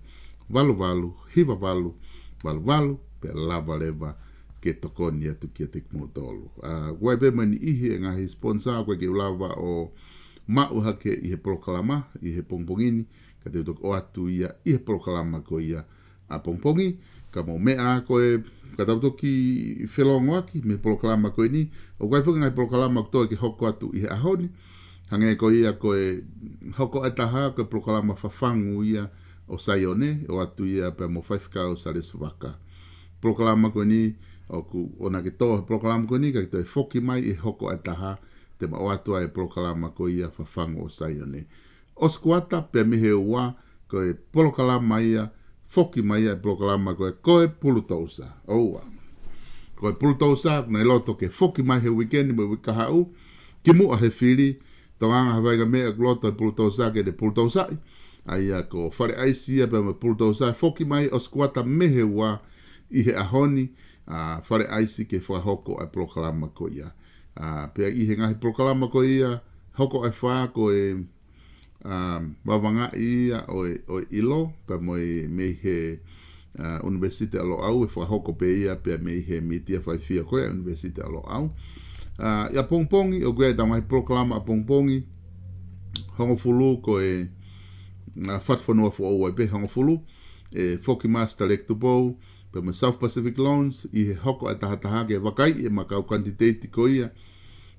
valu valu, hiva valu, valu valu, pea lava leva ke tokoni atu kiate kimoutolu. ʻA, ʻoku ʻi ai pē mo e niʻihi e ngaahi sponsor ʻoku ʻikai ke u lava ʻo maʻu hake ʻi he polokalama, ʻi he pongipongi ni, ka te u toki ʻoatu ia ʻi he polokalama ko ia ʻapongipongi, ka mou meʻa ko ē, ka tau toki felōngoaki mei he polokalama ko eni, ʻoku ʻi ai foki ngaahi polokalama ʻoku toe ke hoko atu ʻi he ʻaho ni, hangē ko ia ko e hoko ʻe taha ko e polokalama fafangu ia ʻo Saione, ʻoatu ia pea mo Faifekau Salesi Vaka. Polokalama ko eni, ʻoku ʻoua ke tō he polokalama ko eni, ka ke toe foki mai ʻi he hoko ʻe taha, te ma ʻoatu ai e polokalama ko ia fafangu ʻo Saione. ʻOsi kuata pea mei he ua, ko e polokalama ia, foki mai ia e polokalama ko e, ko e Pulutousa. ʻOua. Ko e Pulutousa, naʻe loto ke foki mai he uike ni mo e uike kahaʻu, kimuʻa he fili, tokanga ha faʻahinga meʻa ʻoku loto e Pulutousa ke ne pulutousaʻi. ʻA ia ko Fale ʻAisi ia pea mo e Pulutousa, foki mai ʻosi kuata mei he ua ʻi he ʻaho ni, ʻa, Fale ʻAisi ke fakahoko ʻa e polokalama ko ia. ʻA, pea ʻi he ngaahi polokalama ko ia, hoko ʻe fā ko e, um, Vavangaʻi ia ʻo e, ʻo e ʻIlo, pea mo e mei he, uh, ʻUnivēsiti ʻa Loʻau, ʻe fakahoko pē ia, pea mei he mītia faifia ko ia ʻUnivēsiti ʻa Loʻau. Uh, ʻi ʻapongipongi, ʻoku ʻi ai ʻetau ngaahi polokalama ʻapongipongi, hongofulu ko e, uh, Fatufonua Foʻou ai pē hongofulu, ʻe foki mai Sitaleki Tupou, pea mo e South Pacific Loans, ʻi he hoko ʻe taha taha ke vakaiʻi ʻema kau kanititeiti ko ia,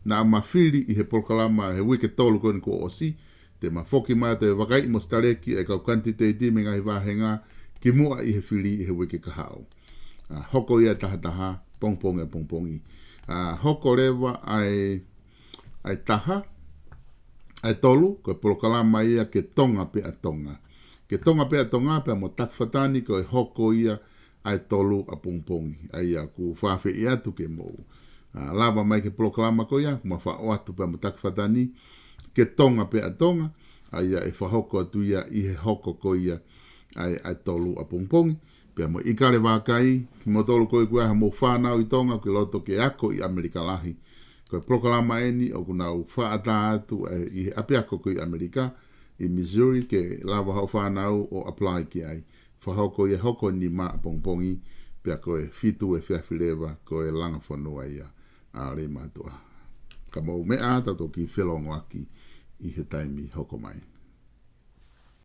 naʻa ma fili ʻi he polokalama he uike tolu ko eni kuo ʻosi, te ma foki mai ʻo toe vakaiʻi mo Sitaleki e kau kanititeiti mei he ngaahi vāhenga kimuʻa ʻi he fili ʻi he uike kahaʻu. ʻA, hoko ia ʻe taha taha, pongipongi ʻapongipongi. ʻA, hoko leva ʻa e, ʻa e taha, ʻa e tolu, ko e polokalama ia Ke Tonga Pē ʻa Tonga. Ke Tonga Pē ʻa Tonga, pea mo Taki Fatani ko e hoko ia ʻa e tolu ʻapongipongi. ʻA ia ʻoku fakaafeʻi atu ke mou, ʻa, lava mai ki he polokalama ko ia, ʻoku ma faʻo atu pea mo Taki Fatani, Ke Tonga Pē ʻa Tonga, ʻa ia ʻe fakahoko atu ia ʻi he hoko ko ia ʻa e, ʻa e tolu ʻapongipongi, pea mo ʻIkale Vākai, kimoutolu ko ē ʻoku ʻi ai haʻamou fānau ʻi Tonga, ʻoku ke loto ke ako ʻi ʻAmelika Lahi. Ko e polokalama eni, ʻoku nau fakaʻatā atu, ʻe, ʻi he ʻapiako ko ē ʻi ʻAmelika, ʻi Missouri, ke lava hoʻo fānau ʻo apply ki ai. Fakahoko ia he hoko nima ʻapongipongi, pea ko e fitu efiafi leva, ko e langa fonua ia ʻa Leimātuʻa. Ka mou meʻa, tau toki felōngoaki ʻi he taimi hoko mai.